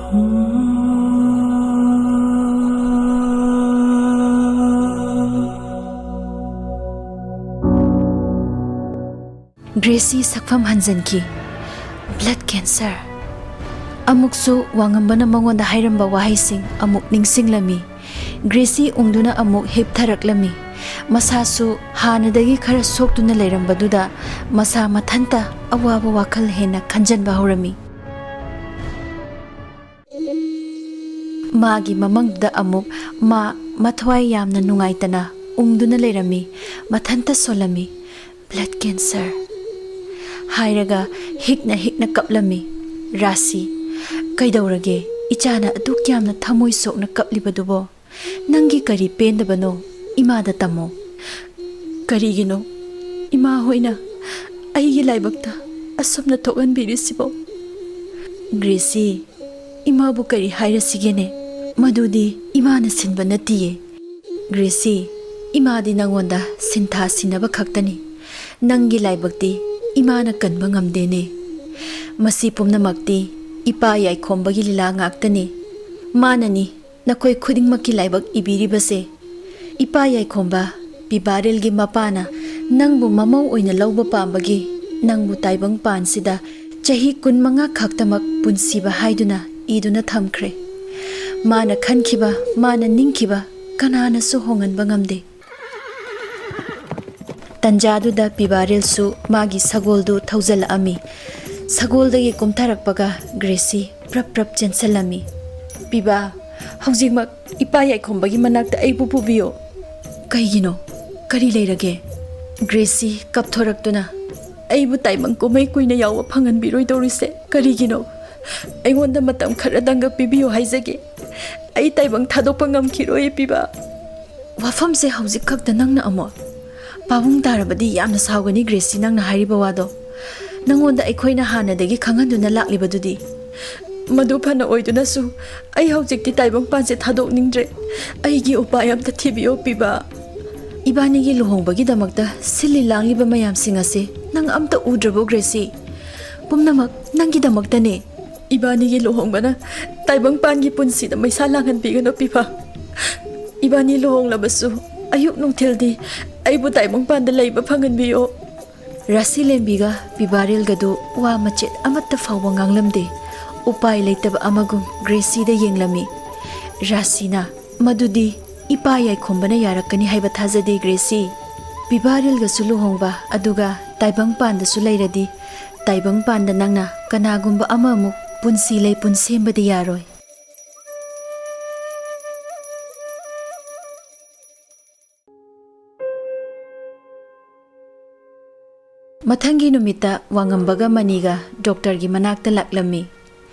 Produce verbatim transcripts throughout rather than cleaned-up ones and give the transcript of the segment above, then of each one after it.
Gracie ꯁꯛꯐꯝ ꯍꯟꯖꯤꯟꯈꯤ꯫ "Blood cancer". ꯑꯃꯨꯛꯁꯨ ꯋꯥꯉꯝꯕꯅ ꯃꯉꯣꯟꯗ ꯍꯥꯏꯔꯝꯕ ꯋꯥꯍꯩꯁꯤꯡ ꯑꯃꯨꯛ ꯅꯤꯡꯁꯤꯡꯂꯝꯃꯤ꯫ ꯒ꯭ꯔꯦꯁꯤ ꯎꯪꯗꯨꯅ ꯑꯃꯨꯛ ꯍꯤꯞꯊꯔꯛꯂꯝꯃꯤ꯫ ꯃꯁꯥꯁꯨ ꯍꯥꯟꯅꯗꯒꯤ ꯈꯔ ꯁꯣꯛꯇꯨꯅ ꯂꯩꯔꯝꯕꯗꯨꯗ ꯃꯁꯥ ꯃꯊꯟꯇ ꯑꯋꯥꯕ ꯋꯥꯈꯜ ꯍꯦꯟꯅ ꯈꯟꯖꯟꯕ ꯍꯧꯔꯝꯃꯤ꯫ ꯃꯥꯒꯤ ꯃꯃꯪꯗꯨꯗ ꯑꯃꯨꯛ ꯃꯥ ꯃꯊ꯭ꯋꯥꯏ ꯌꯥꯝꯅ ꯅꯨꯡꯉꯥꯏꯇꯅ ꯎꯪꯗꯨꯅ ꯂꯩꯔꯝꯃꯤ꯫ ꯃꯊꯟꯇ ꯁꯣꯜꯂꯝꯃꯤ꯫ "ꯕ꯭ꯂꯗ ꯀꯦꯟꯁꯔ" ꯍꯥꯏꯔꯒ ꯍꯤꯛꯅ ꯍꯤꯛꯅ ꯀꯞꯂꯝꯃꯤ꯫ "ꯔꯥꯁꯤ, ꯀꯩꯗꯧꯔꯒꯦ? ꯏꯆꯥꯅ ꯑꯗꯨꯛ ꯌꯥꯝꯅ ꯊꯃꯣꯏ ꯁꯣꯛꯅ ꯀꯞꯂꯤꯕꯗꯨꯕꯣ? ꯅꯪꯒꯤ ꯀꯔꯤ ꯄꯦꯟꯗꯕꯅꯣ? ꯏꯃꯥꯗ ꯇꯝꯃꯣ꯫" "ꯀꯔꯤꯒꯤꯅꯣ ꯏꯃꯥ ꯍꯣꯏꯅ ꯑꯩꯒꯤ ꯂꯥꯏꯕꯛꯇ ꯑꯁꯨꯝꯅ ꯊꯣꯛꯍꯟꯕꯤꯔꯤꯁꯤꯕꯣ?" "ꯒ꯭ꯔꯦꯁꯤ, ꯏꯃꯥꯕꯨ ꯀꯔꯤ ꯍꯥꯏꯔꯁꯤꯒꯦꯅꯦ? ꯃꯗꯨꯗꯤ ꯏꯃꯥꯅ ꯁꯤꯟꯕ ꯅꯠꯇꯤꯌꯦ꯫ ꯒ꯭ꯔꯦꯁꯤ, ꯏꯃꯥꯗꯤ ꯅꯪꯉꯣꯟꯗ ꯁꯤꯟꯊꯥ ꯁꯤꯟꯅꯕ ꯈꯛꯇꯅꯤ꯫ ꯅꯪꯒꯤ ꯂꯥꯏꯕꯛꯇꯤ ꯏꯃꯥꯅ ꯀꯟꯕ ꯉꯝꯗꯦꯅꯦ꯫ ꯃꯁꯤ ꯄꯨꯝꯅꯃꯛꯇꯤ ꯏꯄꯥ ꯌꯥꯏꯈꯣꯝꯕꯒꯤ ꯂꯤꯂꯥ ꯉꯥꯛꯇꯅꯤ꯫ ꯃꯥꯅꯅꯤ ꯅꯈꯣꯏ ꯈꯨꯗꯤꯡꯃꯛꯀꯤ ꯂꯥꯏꯕꯛ ꯏꯕꯤꯔꯤꯕꯁꯦ꯫ ꯏꯄꯥ ꯌꯥꯏꯈꯣꯝꯕ, ꯄꯤꯕꯥꯔꯤꯜꯒꯤ ꯃꯄꯥꯅ ꯅꯪꯕꯨ ꯃꯃꯧ ꯑꯣꯏꯅ ꯂꯧꯕ ꯄꯥꯝꯕꯒꯤ ꯅꯪꯕꯨ ꯇꯥꯏꯕꯪ ꯄꯥꯟꯁꯤꯗ ꯆꯍꯤ ꯀꯨꯟꯃꯉꯥ ꯈꯛꯇꯃꯛ ꯄꯨꯟꯁꯤꯕ ꯍꯥꯏꯗꯨꯅ ꯏꯗꯨꯅ ꯊꯝꯈ꯭ꯔꯦ꯫ ꯃꯥꯅ ꯈꯟꯈꯤꯕ, ꯃꯥꯅ ꯅꯤꯡꯈꯤꯕ ꯀꯅꯥꯅꯁꯨ ꯍꯣꯡꯍꯟꯕ ꯉꯝꯗꯦ꯫" ꯇꯟꯖꯥꯗꯨꯗ ꯄꯤꯕꯥꯔꯤꯜꯁꯨ ꯃꯥꯒꯤ ꯁꯒꯣꯜꯗꯨ ꯊꯧꯖꯤꯜꯂꯛꯑꯝꯃꯤ꯫ ꯁꯒꯣꯜꯗꯒꯤ ꯀꯨꯝꯊꯔꯛꯄꯒ ꯒ꯭ꯔꯦꯁꯤ ꯄ꯭ꯔꯞ ꯄ꯭ꯔꯞ ꯆꯦꯟꯁꯤꯜꯂꯝꯃꯤ꯫ "ꯄꯤꯕꯥ, ꯍꯧꯖꯤꯛꯃꯛ ꯏꯄꯥ ꯌꯥꯏꯈꯣꯝꯕꯒꯤ ꯃꯅꯥꯛꯇ ꯑꯩꯕꯨ ꯄꯨꯕꯤꯌꯨ꯫" "ꯀꯩꯒꯤꯅꯣ? ꯀꯔꯤ ꯂꯩꯔꯒꯦ?" ꯒ꯭ꯔꯦꯁꯤ ꯀꯞꯊꯣꯔꯛꯇꯨꯅ, "ꯑꯩꯕꯨ ꯇꯥꯏꯕꯪ ꯀꯨꯝꯍꯩ ꯀꯨꯏꯅ ꯌꯥꯎꯕ ꯐꯪꯍꯟꯕꯤꯔꯣꯏꯗꯧꯔꯤꯁꯦ ꯀꯔꯤꯒꯤꯅꯣ? ꯑꯩꯉꯣꯟꯗ ꯃꯇꯝ ꯈꯔꯗꯪꯒ ꯄꯤꯕꯤꯌꯨ ꯍꯥꯏꯖꯒꯦ꯫ ꯑꯩ ꯇꯥꯏꯕꯪ ꯊꯥꯗꯣꯛꯄ ꯉꯝꯈꯤꯔꯣꯏ ꯄꯤꯕꯥ꯫" "ꯋꯥꯐꯝꯁꯦ ꯍꯧꯖꯤꯛ ꯈꯛꯇ ꯅꯪꯅ ꯑꯃꯨꯛ?" "ꯄꯥꯕꯨꯡ ꯇꯥꯔꯕꯗꯤ ꯌꯥꯝꯅ ꯁꯥꯎꯒꯅꯤ ꯒ꯭ꯔꯦꯁꯤ, ꯅꯪꯅ ꯍꯥꯏꯔꯤꯕ ꯋꯥꯗꯣ꯫ ꯅꯪꯉꯣꯟꯗ ꯑꯩꯈꯣꯏꯅ ꯍꯥꯟꯅꯗꯒꯤ ꯈꯪꯍꯟꯗꯨꯅ ꯂꯥꯛꯂꯤꯕꯗꯨꯗꯤ꯫" "ꯃꯗꯨ ꯐꯅ ꯑꯣꯏꯗꯨꯅꯁꯨ ꯑꯩ ꯍꯧꯖꯤꯛꯇꯤ ꯇꯥꯏꯕꯪꯄꯥꯟꯁꯦ ꯊꯥꯗꯣꯛꯅꯤꯡꯗ꯭ꯔꯦ꯫ ꯑꯩꯒꯤ ꯎꯄꯥꯏ ꯑꯝꯇ ꯊꯤꯕꯤꯌꯣ ꯄꯤꯕꯥ꯫" "ꯏꯕꯥꯅꯤꯒꯤ ꯂꯨꯍꯣꯡꯕꯒꯤꯗꯃꯛꯇ ꯁꯤꯜꯂꯤ ꯂꯥꯡꯂꯤꯕ ꯃꯌꯥꯝꯁꯤꯡ ꯑꯁꯦ ꯅꯪ ꯑꯝꯇ ꯎꯗ꯭ꯔꯕꯣ ꯒ꯭ꯔꯦꯁꯤ? ꯄꯨꯝꯅꯃꯛ ꯅꯪꯒꯤꯗꯃꯛꯇꯅꯦ꯫ ꯏꯕꯥꯅꯤꯒꯤ ꯂꯨꯍꯣꯡꯕꯅ ꯇꯥꯏꯕꯪꯄꯥꯟꯒꯤ ꯄꯨꯟꯁꯤꯗ ꯃꯩꯁꯥ ꯂꯥꯡꯍꯟꯕꯤꯒꯅꯨ, ꯄꯤꯕꯥ꯫ ꯏꯕꯥꯅꯤ ꯂꯨꯍꯣꯡꯂꯕꯁꯨ ꯑꯌꯨꯛ ꯅꯨꯡꯊꯤꯜꯗꯤ ꯑꯩꯕꯨ ꯇꯥꯏꯕꯪꯄꯥꯟꯗ ꯂꯩꯕ ꯐꯪꯍꯟꯕꯤꯌꯣ꯫ ꯔꯥꯁꯤꯂꯦꯝꯕꯤꯒ ꯄꯤꯕꯥꯔꯦꯜꯒꯗꯨ ꯋꯥ ꯃꯆꯦꯠ ꯑꯃꯠꯇ ꯐꯥꯎꯕ ꯉꯥꯡꯂꯝꯗꯦ꯫ ꯎꯄꯥꯏ ꯂꯩꯇꯕ ꯑꯃꯒꯨꯝ ꯒ꯭ꯔꯦꯁꯤꯗ ꯌꯦꯡꯂꯝꯃꯤ꯫ ꯔꯥꯁꯤꯅ, "ꯃꯗꯨꯗꯤ ꯏꯄꯥ ꯌꯥꯏꯈꯣꯝꯕꯅ ꯌꯥꯔꯛꯀꯅꯤ ꯍꯥꯏꯕ ꯊꯥꯖꯗꯦ, ꯒ꯭ꯔꯦꯁꯤ꯫ ꯄꯤꯕꯥꯔꯦꯜꯒꯁꯨ ꯂꯨꯍꯣꯡꯕ, ꯑꯗꯨꯒ ꯇꯥꯏꯕꯪꯄꯥꯟꯗꯁꯨ ꯂꯩꯔꯗꯤ, ꯇꯥꯏꯕꯪꯄꯥꯟꯗ ꯅꯪꯅ ꯀꯅꯥꯒꯨꯝꯕ ꯑꯃꯃꯨꯛ ꯄꯨꯟꯁꯤ ꯂꯩꯄꯨꯟ ꯁꯦꯝꯕꯗꯤ ꯌꯥꯔꯣꯏ"꯫ ꯃꯊꯪꯒꯤ ꯅꯨꯃꯤꯠꯇ ꯋꯥꯉꯝꯕꯒ ꯃꯅꯤꯒ ꯗꯣꯛꯇꯔꯒꯤ ꯃꯅꯥꯛꯇ ꯂꯥꯛꯂꯝꯃꯤ꯫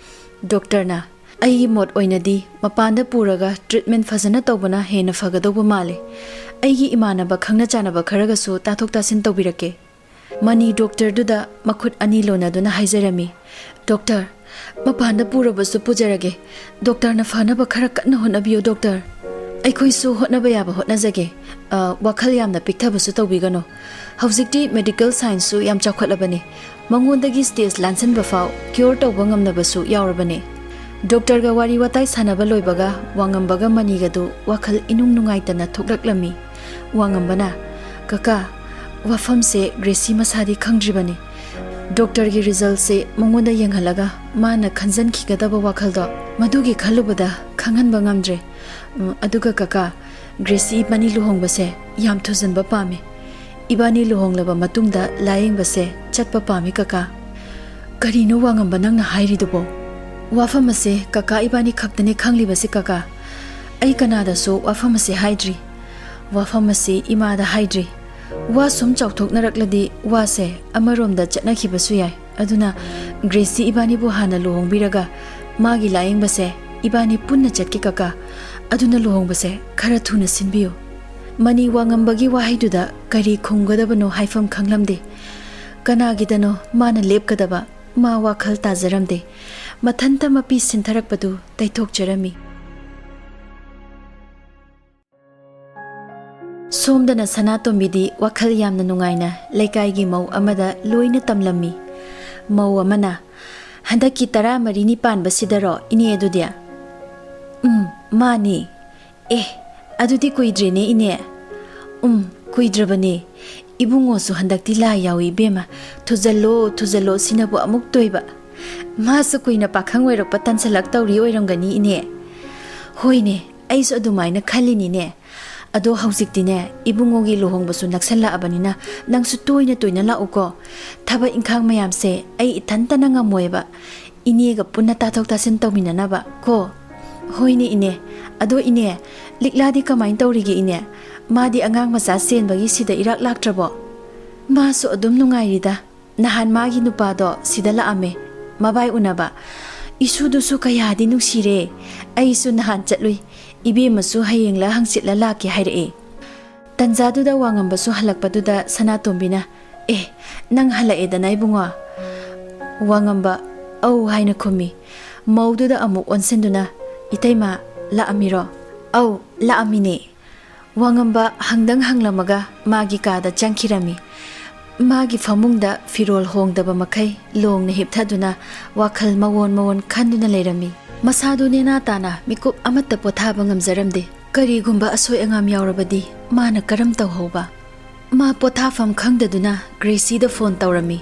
ꯗꯣꯛꯇꯔꯅ, "ꯑꯩꯒꯤ ꯃꯣꯠ ꯑꯣꯏꯅꯗꯤ ꯃꯄꯥꯟꯗ ꯄꯨꯔꯒ ꯇ꯭ꯔꯤꯠꯃꯦꯟ ꯐꯖꯅ ꯇꯧꯕꯅ ꯍꯦꯟꯅ ꯐꯒꯗꯧꯕ ꯃꯥꯜꯂꯦ꯫ ꯑꯩꯒꯤ ꯏꯃꯥꯟꯅꯕ ꯈꯪꯅ ꯆꯥꯟꯅꯕ ꯈꯔꯒꯁꯨ ꯇꯥꯊꯣꯛ ꯇꯥꯁꯤꯟ ꯇꯧꯕꯤꯔꯛꯀꯦ"꯫ ꯃꯅꯤ ꯗꯣꯛꯇꯔꯗꯨꯗ ꯃꯈꯨꯠ ꯑꯅꯤ ꯂꯣꯟꯅꯗꯨꯅ ꯍꯥꯏꯖꯔꯝꯃꯤ, "ꯗꯣꯛꯇꯔ, ꯃꯄꯥꯟꯗ ꯄꯨꯔꯕꯁꯨ ꯄꯨꯖꯔꯒꯦ꯫ ꯗꯣꯛꯇꯔꯅ ꯐꯅꯕ ꯈꯔ ꯀꯟꯅ ꯍꯣꯠꯅꯕꯤꯌꯨ, ꯗꯣꯛꯇꯔ꯫ ꯑꯩꯈꯣꯏꯁꯨ ꯍꯣꯠꯅꯕ ꯌꯥꯕ ꯍꯣꯠꯅꯖꯒꯦ꯫ ꯑ, ꯋꯥꯈꯜ ꯌꯥꯝꯅ ꯄꯤꯛꯊꯕꯁꯨ ꯇꯧꯕꯤꯒꯅꯨ꯫ ꯍꯧꯖꯤꯛꯇꯤ ꯃꯦꯗꯤꯀꯦꯜ ꯁꯥꯏꯟꯁꯁꯨ ꯌꯥꯝ ꯆꯥꯎꯈꯠꯂꯕꯅꯤ꯫ ꯃꯉꯣꯟꯗꯒꯤ ꯁ꯭ꯇꯦꯖ ꯂꯥꯟꯁꯤꯟꯕ ꯐꯥꯎ ꯀ꯭ꯌꯣꯔ ꯇꯧꯕ ꯉꯝꯅꯕꯁꯨ ꯌꯥꯎꯔꯕꯅꯤ"꯫ ꯗꯣꯛꯇꯔꯒ ꯋꯥꯔꯤ ꯋꯥꯇꯥꯏ ꯁꯥꯟꯅꯕ ꯂꯣꯏꯕꯒ ꯋꯥꯉꯝꯕꯒ ꯃꯅꯤꯒꯗꯨ ꯋꯥꯈꯜ ꯏꯅꯨꯡ ꯅꯨꯡꯉꯥꯏꯇꯅ ꯊꯣꯛꯂꯛꯂꯝꯃꯤ꯫ ꯋꯥꯉꯝꯕꯅ, "ꯀꯀꯥ, ꯋꯥꯐꯝꯁꯦ ꯒ꯭ꯔꯦꯁꯤ ꯃꯁꯥꯗꯤ ꯈꯪꯗ꯭ꯔꯤꯕꯅꯤ꯫ ꯗꯣꯛꯇꯔꯒꯤ ꯔꯤꯖꯜꯁꯦ ꯃꯉꯣꯟꯗ ꯌꯦꯡꯍꯜꯂꯒ ꯃꯥꯅ ꯈꯟꯖꯟꯈꯤꯒꯗꯕ ꯋꯥꯈꯜꯗꯣ, ꯃꯗꯨꯒꯤ ꯈꯜꯂꯨꯕꯗ ꯈꯪꯍꯟꯕ ꯉꯝꯗ꯭ꯔꯦ꯫ ꯎꯝ, ꯑꯗꯨꯒ ꯀꯀꯥ, ꯒ꯭ꯔꯦꯁꯤ ꯏꯕꯥꯅꯤ ꯂꯨꯍꯣꯡꯕꯁꯦ ꯌꯥꯝ ꯊꯨꯖꯟꯕ ꯄꯥꯝꯃꯤ꯫ ꯏꯕꯥꯅꯤ ꯂꯨꯍꯣꯡꯂꯕ ꯃꯇꯨꯡꯗ ꯂꯥꯌꯦꯡꯕꯁꯦ ꯆꯠꯄ ꯄꯥꯝꯃꯤ, ꯀꯀꯥ"꯫ "ꯀꯔꯤꯅꯣ ꯋꯥꯉꯝꯕ ꯅꯪꯅ ꯍꯥꯏꯔꯤꯗꯨꯕꯣ? ꯋꯥꯐꯝ ꯑꯁꯦ ꯀꯀꯥ ꯏꯕꯥꯅꯤ ꯈꯛꯇꯅꯤ ꯈꯪꯂꯤꯕꯁꯤ, ꯀꯀꯥ꯫ ꯑꯩ ꯀꯅꯥꯗꯁꯨ ꯋꯥꯐꯝ ꯑꯁꯦ ꯍꯥꯏꯗ꯭ꯔꯤ꯫ ꯋꯥꯐꯝ ꯑꯁꯤ ꯏꯃꯥꯗ ꯍꯥꯏꯗ꯭ꯔꯤ꯫ ꯋꯥ ꯁꯨꯝ ꯆꯥꯎꯊꯣꯛꯅꯔꯛꯂꯗꯤ ꯋꯥꯁꯦ ꯑꯃꯔꯣꯝꯗ ꯆꯠꯅꯈꯤꯕꯁꯨ ꯌꯥꯏ꯫ ꯑꯗꯨꯅ ꯒ꯭ꯔꯦꯁꯤ ꯏꯕꯥꯅꯤꯕꯨ ꯍꯥꯟꯅ ꯂꯨꯍꯣꯡꯕꯤꯔꯒ ꯃꯥꯒꯤ ꯂꯥꯌꯦꯡꯕꯁꯦ ꯏꯕꯥꯅꯤ ꯄꯨꯟꯅ ꯆꯠꯀꯦ, ꯀꯀꯥ꯫ ꯑꯗꯨꯅ ꯂꯨꯍꯣꯡꯕꯁꯦ ꯈꯔ ꯊꯨꯅ ꯁꯤꯟꯕꯤꯌꯨ"꯫ ꯃꯅꯤ ꯋꯥꯉꯝꯕꯒꯤ ꯋꯥꯍꯩꯗꯨꯗ ꯀꯔꯤ ꯈꯨꯝꯒꯗꯕꯅꯣ ꯍꯥꯏꯐꯝ ꯈꯪꯂꯝꯗꯦ꯫ ꯀꯅꯥꯒꯤꯗꯅꯣ ꯃꯥꯅ ꯂꯦꯞꯀꯗꯕ? ꯃꯥ ꯋꯥꯈꯜ ꯇꯥꯖꯔꯝꯗꯦ꯫ ꯃꯊꯟꯇ ꯃꯄꯤ ꯁꯤꯟꯊꯔꯛꯄꯗꯨ ꯇꯩꯊꯣꯛꯆꯔꯝꯃꯤ꯫ ꯁꯣꯝꯗꯅ ꯁꯅꯥꯇꯣꯝꯕꯤꯗꯤ ꯋꯥꯈꯜ ꯌꯥꯝꯅ ꯅꯨꯡꯉꯥꯏꯅ ꯂꯩꯀꯥꯏꯒꯤ ꯃꯧ ꯑꯃꯗ ꯂꯣꯏꯅ ꯇꯝꯂꯝꯃꯤ꯫ ꯃꯧ ꯑꯃꯅ, ꯍꯟꯗꯛꯀꯤ ꯇꯔꯥꯃꯔꯤꯅꯤ ꯄꯥꯟꯕꯁꯤꯗꯔꯣ, ꯏꯅꯦ? ꯑꯗꯨꯗꯤ ꯎꯝ, ꯃꯥꯅꯤ꯫ ꯑꯦ, ꯑꯗꯨꯗꯤ ꯀꯨꯏꯗ꯭ꯔꯦꯅꯦ, ꯏꯅꯦ꯫ ꯎꯝ, ꯀꯨꯏꯗ꯭ꯔꯕꯅꯦ꯫ ꯏꯕꯨꯡꯉꯣꯁꯨ ꯍꯟꯗꯛꯇꯤ ꯂꯥꯏ ꯌꯥꯎꯏ, ꯏꯕꯦꯝꯃ꯫ ꯊꯨꯖꯜꯂꯣ, ꯊꯨꯖꯜꯂꯣ ꯁꯤꯅꯕꯨ ꯑꯃꯨꯛ ꯇꯣꯏꯕ꯫ ꯃꯥꯁꯨ ꯀꯨꯏꯅ ꯄꯥꯈꯪ ꯑꯣꯏꯔꯛꯄ ꯇꯟꯁꯜꯂꯛꯇꯧꯔꯤ ꯑꯣꯏꯔꯝꯒꯅꯤ, ꯏꯅꯦ꯫ ꯍꯣꯏꯅꯦ, ꯑꯩꯁꯨ ꯑꯗꯨꯃꯥꯏꯅ ꯈꯜꯂꯤꯅꯤꯅꯦ꯫ ꯑꯗꯣ ꯍꯧꯖꯤꯛꯇꯤꯅꯦ, ꯏꯕꯨꯡꯉꯣꯒꯤ ꯂꯨꯍꯣꯡꯕꯁꯨ ꯅꯛꯁꯜꯂꯛꯑꯕꯅꯤꯅ ꯅꯪꯁꯨ ꯇꯣꯏꯅ ꯇꯣꯏꯅ ꯂꯥꯛꯎꯀꯣ꯫ ꯊꯕꯛ ꯏꯪꯈꯥꯡ ꯃꯌꯥꯝꯁꯦ ꯑꯩ ꯏꯊꯟꯇꯅ ꯉꯝꯃꯣꯏꯕ꯫ ꯏꯅꯦꯒ ꯄꯨꯟꯅ ꯇꯥꯊꯣꯛ ꯇꯥꯁꯤꯟ ꯇꯧꯃꯤꯟꯅꯅꯕ ꯀꯣ꯫ ꯍꯣꯏꯅꯦ, ꯏꯅꯦ꯫ ꯑꯗꯣ ꯏꯅꯦ, ꯂꯤꯛꯂꯥꯗꯤ ꯀꯃꯥꯏꯅ ꯇꯧꯔꯤꯒꯦ, ꯏꯅꯦ? ꯃꯥꯗꯤ ꯑꯉꯥꯡ ꯃꯆꯥ ꯆꯦꯟꯕꯒꯤ ꯁꯤꯗ ꯏꯔꯥꯛ ꯂꯥꯛꯇ꯭ꯔꯕꯣ? ꯃꯥꯁꯨ ꯑꯗꯨꯝ ꯅꯨꯡꯉꯥꯏꯔꯤꯗ꯫ ꯅꯍꯥꯟ ꯃꯥꯒꯤ ꯅꯨꯄꯥꯗꯣ ꯁꯤꯗ ꯂꯥꯛꯑꯝꯃꯦ, ꯃꯕꯥꯏ ꯎꯅꯕ꯫ ꯏꯁꯨꯗꯨꯁꯨ ꯀꯌꯥꯗꯤ ꯅꯨꯡꯁꯤꯔꯦ꯫ ꯑꯩꯁꯨ ꯅꯍꯥꯟ ꯆꯠꯂꯨꯏ꯫ ꯏꯕꯦꯝꯃꯁꯨ ꯍꯌꯦꯡꯂ ꯍꯪꯆꯤꯠꯂ ꯂꯥꯛꯀꯦ ꯍꯥꯏꯔꯛꯑꯦ꯫ ꯇꯟꯖꯥꯗꯨꯗ ꯋꯥꯉꯝꯕꯁꯨ ꯍꯜꯂꯛꯄꯗꯨꯗ ꯁꯅꯥꯇꯣꯝꯕꯤꯅ, "ꯑꯦ, ꯅꯪ ꯍꯜꯂꯛꯑꯦꯗꯅ, ꯏꯕꯨꯡꯉꯣ?" ꯋꯥꯉꯝꯕ "ꯑꯧ" ꯍꯥꯏꯅ ꯈꯨꯝꯃꯤ꯫ ꯃꯧꯗꯨꯗ ꯑꯃꯨꯛ ꯑꯣꯟꯁꯤꯟꯗꯨꯅ, "ꯏꯇꯩꯃ, ꯂꯥꯛꯑꯝꯃꯤꯔꯣ?" "ꯑꯧ, ꯂꯥꯛꯑꯝꯃꯤꯅꯦ꯫" ꯋꯥꯉꯝꯕ ꯍꯪꯗꯪ ꯍꯪꯂꯝꯃꯒ ꯃꯥꯒꯤ ꯀꯥꯗ ꯆꯪꯈꯤꯔꯝꯃꯤ꯫ ꯃꯥꯒꯤ ꯐꯃꯨꯡꯗ ꯐꯤꯔꯣꯜ ꯍꯣꯡꯗꯕ ꯃꯈꯩ ꯂꯣꯡꯅ ꯍꯤꯞꯊꯗꯨꯅ ꯋꯥꯈꯜ ꯃꯋꯣꯟ ꯃꯋꯣꯟ ꯈꯟꯗꯨꯅ ꯂꯩꯔꯝꯃꯤ꯫ ꯃꯁꯥꯗꯨ ꯅꯦꯅꯥ ꯇꯥꯅ ꯃꯤꯀꯨꯞ ꯑꯃꯠꯇ ꯄꯣꯊꯥꯕ ꯉꯝꯖꯔꯝꯗꯦ꯫ ꯀꯔꯤꯒꯨꯝꯕ ꯑꯁꯣꯏ ꯑꯉꯥꯝ ꯌꯥꯎꯔꯕꯗꯤ ꯃꯥꯅ ꯀꯔꯝ ꯇꯧꯍꯧꯕ? ꯃꯥ ꯄꯣꯊꯥꯐꯝ ꯈꯪꯗꯗꯨꯅ ꯒ꯭ꯔꯦꯁꯤꯗ ꯐꯣꯟ ꯇꯧꯔꯝꯃꯤ꯫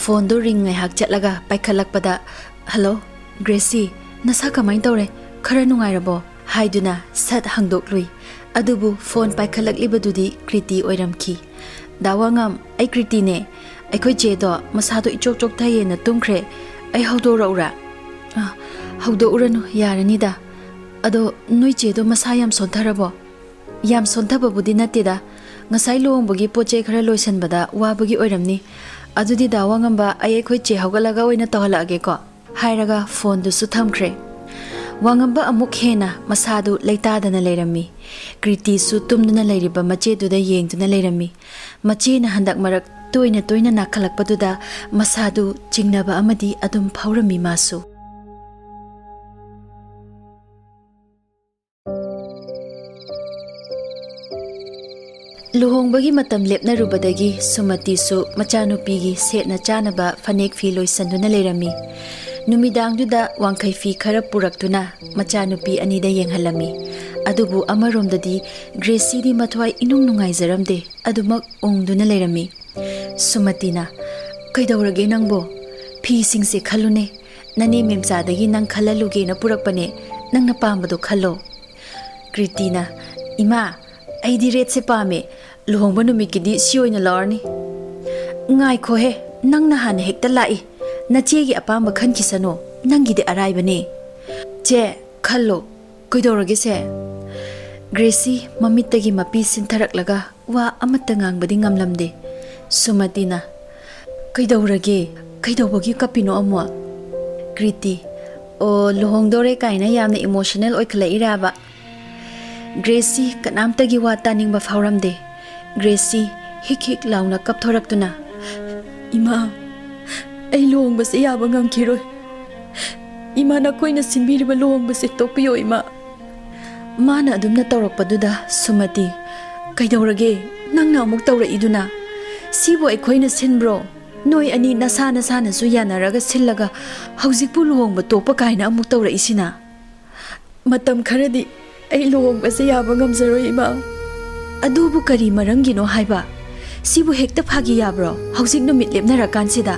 ꯐꯣꯟꯗꯨ ꯔꯤꯡ ꯉꯥꯏꯍꯥꯛ ꯆꯠꯂꯒ ꯄꯥꯏꯈꯠꯂꯛꯄꯗ, "ꯍꯜꯂꯣ, ꯒ꯭ꯔꯦꯁꯤ, ꯅꯁꯥ ꯀꯃꯥꯏꯅ ꯇꯧꯔꯦ? ꯈꯔ ꯅꯨꯡꯉꯥꯏꯔꯕꯣ?" ꯍꯥꯏꯗꯨꯅ ꯁꯠ ꯍꯥꯡꯗꯣꯛꯂꯨꯏ꯫ ꯑꯗꯨꯕꯨ ꯐꯣꯟ ꯄꯥꯏꯈꯠꯂꯛꯂꯤꯕꯗꯨꯗꯤ ꯀ꯭ꯔꯤꯇꯤ ꯑꯣꯏꯔꯝꯈꯤ꯫ "ꯗꯥ ꯋꯥꯉꯝ, ꯑꯩ ꯀ꯭ꯔꯤꯇꯤꯅꯦ꯫ ꯑꯩꯈꯣꯏ ꯆꯦꯗꯣ ꯃꯁꯥꯗꯣ ꯏꯆꯣꯛ ꯆꯣꯛꯊꯩꯌꯦꯅ ꯇꯨꯝꯈ꯭ꯔꯦ꯫ ꯑꯩ ꯍꯧꯗꯣꯔꯛꯎꯔꯥ?" "ꯑ, ꯍꯧꯗꯣꯛꯎꯔꯅꯨ, ꯌꯥꯔꯅꯤꯗ꯫ ꯑꯗꯣ ꯅꯣꯏ ꯆꯦꯗꯣ ꯃꯁꯥ ꯌꯥꯝ ꯁꯣꯟꯊꯔꯕꯣ?" "ꯌꯥꯝ ꯁꯣꯟꯊꯕꯕꯨꯗꯤ ꯅꯠꯇꯦꯗ꯫ ꯉꯁꯥꯏ ꯂꯨꯍꯣꯡꯕꯒꯤ ꯄꯣꯠ ꯆꯩ ꯈꯔ ꯂꯣꯏꯁꯟꯕꯗ ꯋꯥꯕꯒꯤ ꯑꯣꯏꯔꯝꯅꯤ꯫ ꯑꯗꯨꯗꯤ ꯗꯥ ꯋꯥꯉꯝꯕ, ꯑꯩ ꯑꯩꯈꯣꯏ ꯆꯦ ꯍꯧꯒꯠꯂꯒ ꯑꯣꯏꯅ ꯇꯧꯍꯜꯂꯛꯑꯒꯦꯀꯣ꯫" ꯍꯥꯏꯔꯒ ꯐꯣꯟꯗꯨꯁꯨ ꯊꯝꯈ꯭ꯔꯦ꯫ ꯋꯥꯉꯝꯕ ꯑꯃꯨꯛ ꯍꯦꯟꯅ ꯃꯁꯥꯗꯨ ꯂꯩꯇꯥꯗꯅ ꯂꯩꯔꯝꯃꯤ꯫ ꯀ꯭ꯔꯤꯇꯤꯁꯨ ꯇꯨꯝꯗꯨꯅ ꯂꯩꯔꯤꯕ ꯃꯆꯦꯗꯨꯗ ꯌꯦꯡꯗꯨꯅ ꯂꯩꯔꯝꯃꯤ꯫ ꯃꯆꯦꯅ ꯍꯟꯗꯛ ꯃꯔꯛ ꯇꯣꯏꯅ ꯇꯣꯏꯅ ꯅꯥꯈꯠꯂꯛꯄꯗꯨꯗ ꯃꯁꯥꯗꯨ ꯆꯤꯡꯅꯕ ꯑꯃꯗꯤ ꯑꯗꯨꯝ ꯐꯥꯎꯔꯝꯃꯤ ꯃꯥꯁꯨ꯫ ꯂꯨꯍꯣꯡꯕꯒꯤ ꯃꯇꯝ ꯂꯦꯞꯅꯔꯨꯕꯗꯒꯤ ꯁꯨꯃꯇꯤꯁꯨ ꯃꯆꯥꯅꯨꯄꯤꯒꯤ ꯁꯦꯠꯅ ꯆꯥꯅꯕ ꯐꯅꯦꯛ ꯐꯤ ꯂꯣꯏꯁꯟꯗꯨꯅ ꯂꯩꯔꯝꯃꯤ꯫ ꯅꯨꯃꯤꯗꯥꯡꯗꯨꯗ ꯋꯥꯡꯈꯩ ꯐꯤ ꯈꯔ ꯄꯨꯔꯛꯇꯨꯅ ꯃꯆꯥꯅꯨꯄꯤ ꯑꯅꯤꯗ ꯌꯦꯡꯍꯜꯂꯝꯃꯤ꯫ ꯑꯗꯨꯕꯨ ꯑꯃꯔꯣꯝꯗꯗꯤ ꯒ꯭ꯔꯦꯁꯤꯗꯤ ꯃꯊ꯭ꯋꯥꯏ ꯏꯅꯨꯡ ꯅꯨꯡꯉꯥꯏꯖꯔꯝꯗꯦ, ꯑꯗꯨꯃꯛ ꯎꯪꯗꯨꯅ ꯂꯩꯔꯝꯃꯤ꯫ ꯁꯨꯃꯇꯤꯅ, "ꯀꯩꯗꯧꯔꯒꯦ ꯅꯪꯕꯣ? ꯐꯤꯁꯤꯡꯁꯦ ꯈꯜꯂꯨꯅꯦ꯫ ꯅꯅꯦ ꯃꯦꯝꯆꯥꯗꯒꯤ ꯅꯪ ꯈꯜꯍꯜꯂꯨꯒꯦꯅ ꯄꯨꯔꯛꯄꯅꯦ꯫ ꯅꯪꯅ ꯄꯥꯝꯕꯗꯣ ꯈꯜꯂꯣ꯫" ꯀ꯭ꯔꯤꯇꯤꯅ, "ꯏꯃꯥ, ꯑꯩꯗꯤ ꯔꯦꯗꯁꯦ ꯄꯥꯝꯃꯦ꯫ ꯂꯨꯍꯣꯡꯕ ꯅꯨꯃꯤꯠꯀꯤꯗꯤ ꯁꯤ ꯑꯣꯏꯅ ꯂꯧꯔꯅꯤ꯫" "ꯉꯥꯏꯈꯣꯍꯦ, ꯅꯪꯅ ꯍꯥꯟꯅ ꯍꯦꯛꯇ ꯂꯥꯛꯏ꯫ ꯅꯆꯦꯒꯤ ꯑꯄꯥꯝꯕ ꯈꯟꯈꯤꯁꯅꯨ, ꯅꯪꯒꯤꯗꯤ ꯑꯔꯥꯏꯕꯅꯦ꯫" "ꯆꯦ, ꯈꯜꯂꯣ, ꯀꯩꯗꯧꯔꯒꯦꯁꯦ?" ꯒ꯭ꯔꯦꯁꯤ ꯃꯃꯤꯠꯇꯒꯤ ꯃꯄꯤ ꯁꯤꯟꯊꯔꯛꯂꯒ ꯋꯥ ꯑꯃꯠꯇ ꯉꯥꯡꯕꯗꯤ ꯉꯝꯂꯝꯗꯦ꯫ ꯁꯨꯃꯇꯤꯅ, "ꯀꯩꯗꯧꯔꯒꯦ? ꯀꯩꯗꯧꯕꯒꯤ ꯀꯞꯄꯤꯅꯣ ꯑꯃꯨꯛ?" ꯀ꯭ꯔꯤꯇꯤ, "ꯑꯣ, ꯂꯨꯍꯣꯡꯗꯣꯔꯦ ꯀꯥꯏꯅ ꯌꯥꯝꯅ ꯏꯃꯣꯁꯅꯦꯜ ꯑꯣꯏꯈꯠꯂꯛꯏꯔꯕ?" ꯒ꯭ꯔꯦꯁꯤ ꯀꯅꯥꯝꯇꯒꯤ ꯋꯥ ꯇꯥꯅꯤꯡꯕ ꯐꯥꯎꯔꯝꯗꯦ꯫ ꯒ꯭ꯔꯦꯁꯤ ꯍꯤꯛ ꯍꯤꯛ ꯂꯥꯎꯅ ꯀꯞꯊꯣꯔꯛꯇꯨꯅ, "ꯏꯃꯥ, ꯑꯩ ꯂꯨꯍꯣꯡꯕꯁꯦ ꯌꯥꯕ ꯉꯝꯈꯤꯔꯣꯏ꯫ ꯏꯃꯥ, ꯅꯈꯣꯏꯅ ꯁꯤꯟꯕꯤꯔꯤꯕ ꯂꯨꯍꯣꯡꯕꯁꯦ ꯇꯣꯛꯄꯤꯌꯣ ꯏꯃꯥ꯫" ꯃꯥꯅ ꯑꯗꯨꯝꯅ ꯇꯧꯔꯛꯄꯗꯨꯗ ꯁꯨꯃꯇꯤ, "ꯀꯩꯗꯧꯔꯒꯦ? ꯅꯪꯅ ꯑꯃꯨꯛ ꯇꯧꯔꯛꯏꯗꯨꯅ? ꯁꯤꯕꯨ ꯑꯩꯈꯣꯏꯅ ꯁꯤꯟꯕ꯭ꯔꯣ? ꯅꯣꯏ ꯑꯅꯤ ꯅꯁꯥ ꯅꯁꯥꯅꯁꯨ ꯌꯥꯅꯔꯒ ꯁꯤꯜꯂꯒ ꯍꯧꯖꯤꯛꯄꯨ ꯂꯨꯍꯣꯡꯕ ꯇꯣꯛꯄ ꯀꯥꯏꯅ ꯑꯃꯨꯛ ꯇꯧꯔꯛꯏꯁꯤꯅ?" "ꯃꯇꯝ ꯈꯔꯗꯤ ꯑꯩ ꯂꯨꯍꯣꯡꯕꯁꯦ ꯌꯥꯕ ꯉꯝꯖꯔꯣꯏ ꯏꯃꯥ꯫" "ꯑꯗꯨꯕꯨ ꯀꯔꯤ ꯃꯔꯝꯒꯤꯅꯣ ꯍꯥꯏꯕ? ꯁꯤꯕꯨ ꯍꯦꯛꯇ ꯐꯥꯒꯤ ꯌꯥꯕ꯭ꯔꯣ? ꯍꯧꯖꯤꯛ ꯅꯨꯃꯤꯠ ꯂꯦꯞꯅꯔꯀꯥꯟꯁꯤꯗ?"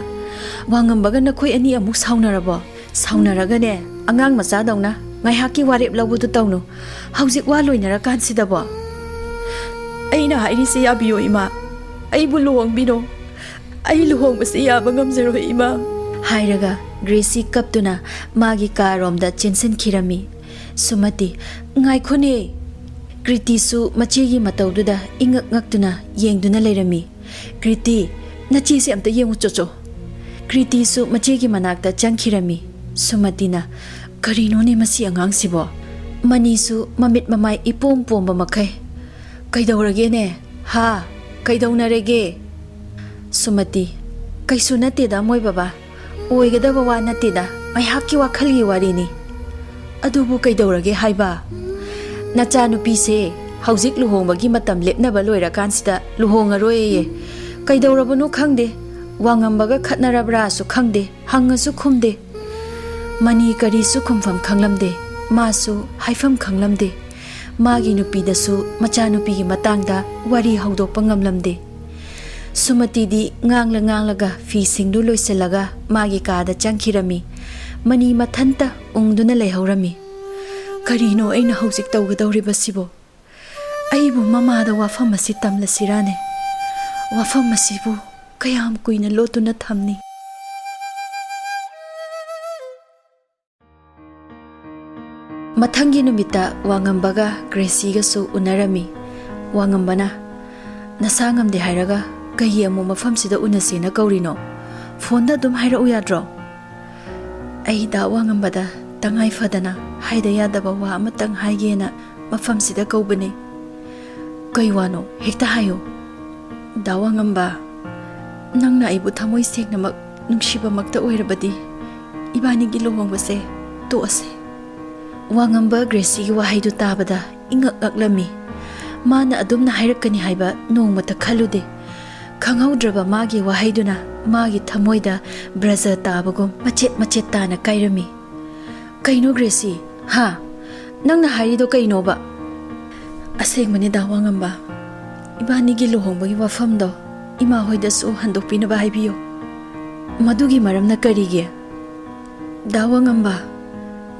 "ꯋꯥꯉꯝꯕꯒ ꯅꯈꯣꯏ ꯑꯅꯤ ꯑꯃꯨꯛ ꯁꯥꯎꯅꯔꯕꯣ?" "ꯁꯥꯎꯅꯔꯒꯅꯦ, ꯑꯉꯥꯡ ꯃꯆꯥꯗꯧꯅ ꯉꯥꯏꯍꯥꯛꯀꯤ ꯋꯥꯔꯦꯞ ꯂꯧꯕꯗꯨ ꯇꯧꯅꯨ꯫ ꯍꯧꯖꯤꯛ ꯋꯥ ꯂꯣꯏꯅꯔꯀꯥꯟꯁꯤꯗꯕꯣ?" "ꯑꯩꯅ ꯍꯥꯏꯔꯤꯁꯦ ꯌꯥꯕꯤꯌꯣ ꯏꯃꯥ, ꯑꯩꯕꯨ ꯂꯨꯍꯣꯡꯕꯤꯔꯣ꯫ ꯑꯩ ꯂꯨꯍꯣꯡꯕꯁꯦ ꯌꯥꯕ ꯉꯝꯖꯔꯣꯏ ꯏꯃꯥ꯫" ꯍꯥꯏꯔꯒ ꯒ꯭ꯔꯦꯁꯤ ꯀꯞꯇꯨꯅ ꯃꯥꯒꯤ ꯀꯥꯔꯣꯝꯗ ꯆꯦꯟꯁꯤꯟꯈꯤꯔꯝꯃꯤ꯫ ꯁꯨꯃꯇꯤ, "ꯉꯥꯏꯈꯣꯅꯦ!" ꯀ꯭ꯔꯤꯇꯤꯁꯨ ꯃꯆꯦꯒꯤ ꯃꯇꯧꯗꯨꯗ ꯏꯉꯛ ꯉꯛꯇꯨꯅ ꯌꯦꯡꯗꯨꯅ ꯂꯩꯔꯝꯃꯤ꯫ "ꯀ꯭ꯔꯤꯇꯤ, ꯅꯆꯦꯁꯦ ꯑꯝꯇ ꯌꯦꯡꯉꯨ ꯆꯣꯆꯣ꯫" ꯀ꯭ꯔꯤꯇꯤꯁꯨ ꯃꯆꯦꯒꯤ ꯃꯅꯥꯛꯇ ꯆꯪꯈꯤꯔꯝꯃꯤ꯫ ꯁꯨꯃꯇꯤꯅ, "ꯀꯔꯤꯅꯣꯅꯦ ꯃꯁꯤ ꯑꯉꯥꯡꯁꯤꯕꯣ?" ꯃꯅꯤꯁꯨ ꯃꯃꯤꯠ ꯃꯃꯥꯏ ꯏꯄꯣꯝ ꯄꯣꯝꯕ ꯃꯈꯩ, "ꯀꯩꯗꯧꯔꯒꯦꯅꯦ? ꯍꯥ? ꯀꯩꯗꯧꯅꯔꯒꯦ?" ꯁꯨꯃꯇꯤ, "ꯀꯩꯁꯨ ꯅꯠꯇꯦꯗ ꯃꯣꯏ ꯕꯕꯥ꯫ ꯑꯣꯏꯒꯗꯕ ꯋꯥ ꯅꯠꯇꯦꯗ, ꯉꯥꯏꯍꯥꯛꯀꯤ ꯋꯥꯈꯜꯒꯤ ꯋꯥꯔꯤꯅꯤ꯫" "ꯑꯗꯨꯕꯨ ꯀꯩꯗꯧꯔꯒꯦ ꯍꯥꯏꯕ?" "ꯅꯆꯥꯅꯨꯄꯤꯁꯦ ꯍꯧꯖꯤꯛ ꯂꯨꯍꯣꯡꯕꯒꯤ ꯃꯇꯝ ꯂꯦꯞꯅꯕ ꯂꯣꯏꯔꯀꯥꯟꯁꯤꯗ ꯂꯨꯍꯣꯡꯉꯔꯣꯏꯌꯦ꯫ ꯀꯩꯗꯧꯔꯕꯅꯣ ꯈꯪꯗꯦ꯫ ꯋꯥꯉꯝꯕꯒ ꯈꯠꯅꯔꯕ꯭ꯔꯥꯁꯨ ꯈꯪꯗꯦ, ꯍꯪꯉꯁꯨ ꯈꯨꯝꯗꯦ꯫ ꯃꯅꯤ ꯀꯔꯤꯁꯨ ꯈꯨꯝꯐꯝ ꯈꯪꯂꯝꯗꯦ, ꯃꯥꯁꯨ ꯍꯥꯏꯐꯝ ꯈꯪꯂꯝꯗꯦ꯫ ꯃꯥꯒꯤ ꯅꯨꯄꯤꯗꯁꯨ ꯃꯆꯥꯅꯨꯄꯤꯒꯤ ꯃꯇꯥꯡꯗ ꯋꯥꯔꯤ ꯍꯧꯗꯣꯛꯄ ꯉꯝꯂꯝꯗꯦ꯫ ꯁꯨꯃꯇꯤꯗꯤ ꯉꯥꯡꯂ ꯉꯥꯡꯂꯒ ꯐꯤꯁꯤꯡꯗꯨ ꯂꯣꯏꯁꯤꯜꯂꯒ ꯃꯥꯒꯤ ꯀꯥꯗ ꯆꯪꯈꯤꯔꯝꯃꯤ꯫ ꯃꯅꯤ ꯃꯊꯟꯇ ꯎꯪꯗꯨꯅ ꯂꯩꯍꯧꯔꯝꯃꯤ꯫ ꯀꯔꯤꯅꯣ ꯑꯩꯅ ꯍꯧꯖꯤꯛ ꯇꯧꯒꯗꯧꯔꯤꯕꯁꯤꯕꯣ? ꯑꯩꯕꯨ ꯃꯃꯥꯗ ꯋꯥꯐꯝ ꯑꯁꯤ ꯇꯝꯂꯁꯤꯔꯥꯅꯦ? ꯋꯥꯐꯝ ꯑꯁꯤꯕꯨ ꯀꯌꯥꯝ ꯀꯨꯏꯅ ꯂꯣꯠꯇꯨꯅ ꯊꯝꯅꯤ? ꯃꯊꯪꯒꯤ ꯅꯨꯃꯤꯠꯇ ꯋꯥꯉꯝꯕꯒ ꯒ꯭ꯔꯦꯁꯤꯒꯁꯨ ꯎꯅꯔꯝꯃꯤ꯫ ꯋꯥꯉꯝꯕꯅ, "ꯅꯁꯥ ꯉꯝꯗꯦ ꯍꯥꯏꯔꯒ ꯀꯩꯒꯤ ꯑꯃꯨꯛ ꯃꯐꯝꯁꯤꯗ ꯎꯅꯁꯦꯅ ꯀꯧꯔꯤꯅꯣ? ꯐꯣꯟꯗ ꯑꯗꯨꯝ ꯍꯥꯏꯔꯛꯎ ꯌꯥꯗ꯭ꯔꯣ?" "ꯑꯩ ꯗꯥ ꯋꯥꯉꯝꯕꯗ ꯇꯉꯥꯏ ꯐꯗꯅ ꯍꯥꯏꯗ ꯌꯥꯗꯕ ꯋꯥ ꯑꯃꯇꯪ ꯍꯥꯏꯒꯦꯅ ꯃꯐꯝꯁꯤꯗ ꯀꯧꯕꯅꯤ꯫" "ꯀꯩ ꯋꯥꯅꯣ? ꯍꯦꯛꯇ ꯍꯥꯏꯌꯨ꯫" "ꯗꯥ ꯋꯥꯉꯝꯕ, ꯅꯪꯅ ꯑꯩꯕꯨ ꯊꯃꯣꯏ ꯁꯦꯡꯅꯃꯛ ꯅꯨꯡꯁꯤꯕꯃꯛꯇ ꯑꯣꯏꯔꯕꯗꯤ ꯏꯕꯥꯅꯤꯒꯤ ꯂꯨꯍꯣꯡꯕꯁꯦ ꯇꯣꯛꯑꯁꯦ꯫" ꯋꯥꯉꯝꯕ ꯒ꯭ꯔꯦꯁꯤꯒꯤ ꯋꯥꯍꯩꯗꯨ ꯇꯥꯕꯗ ꯏꯉꯛ ꯉꯛꯂꯝꯃꯤ꯫ ꯃꯥꯅ ꯑꯗꯨꯝꯅ ꯍꯥꯏꯔꯛꯀꯅꯤ ꯍꯥꯏꯕ ꯅꯣꯡꯃꯇ ꯈꯜꯂꯨꯗꯦ꯫ ꯈꯪꯍꯧꯗ꯭ꯔꯕ ꯃꯥꯒꯤ ꯋꯥꯍꯩꯗꯨꯅ ꯃꯥꯒꯤ ꯊꯃꯣꯏꯗ ꯕ꯭ꯔꯖ ꯇꯥꯕꯒꯨꯝ ꯃꯆꯦꯠ ꯃꯆꯦꯠ ꯇꯥꯅ ꯀꯥꯏꯔꯝꯃꯤ꯫ "ꯀꯩꯅꯣ ꯒ꯭ꯔꯦꯁꯤ? ꯍꯥ? ꯅꯪꯅ ꯍꯥꯏꯔꯤꯗꯣ ꯀꯩꯅꯣꯕ?" "ꯑꯁꯦꯡꯕꯅꯤ ꯗꯥ ꯋꯥꯉꯝꯕ, ꯏꯕꯥꯅꯤꯒꯤ ꯂꯨꯍꯣꯡꯕꯒꯤ ꯋꯥꯐꯝꯗꯣ ꯏꯃꯥ ꯍꯣꯏꯗꯁꯨ ꯍꯟꯗꯣꯛꯄꯤꯅꯕ ꯍꯥꯏꯕꯤꯌꯨ꯫" "ꯃꯗꯨꯒꯤ ꯃꯔꯝꯅ ꯀꯔꯤꯒꯤ?" "ꯗꯥ ꯋꯥꯉꯝꯕ,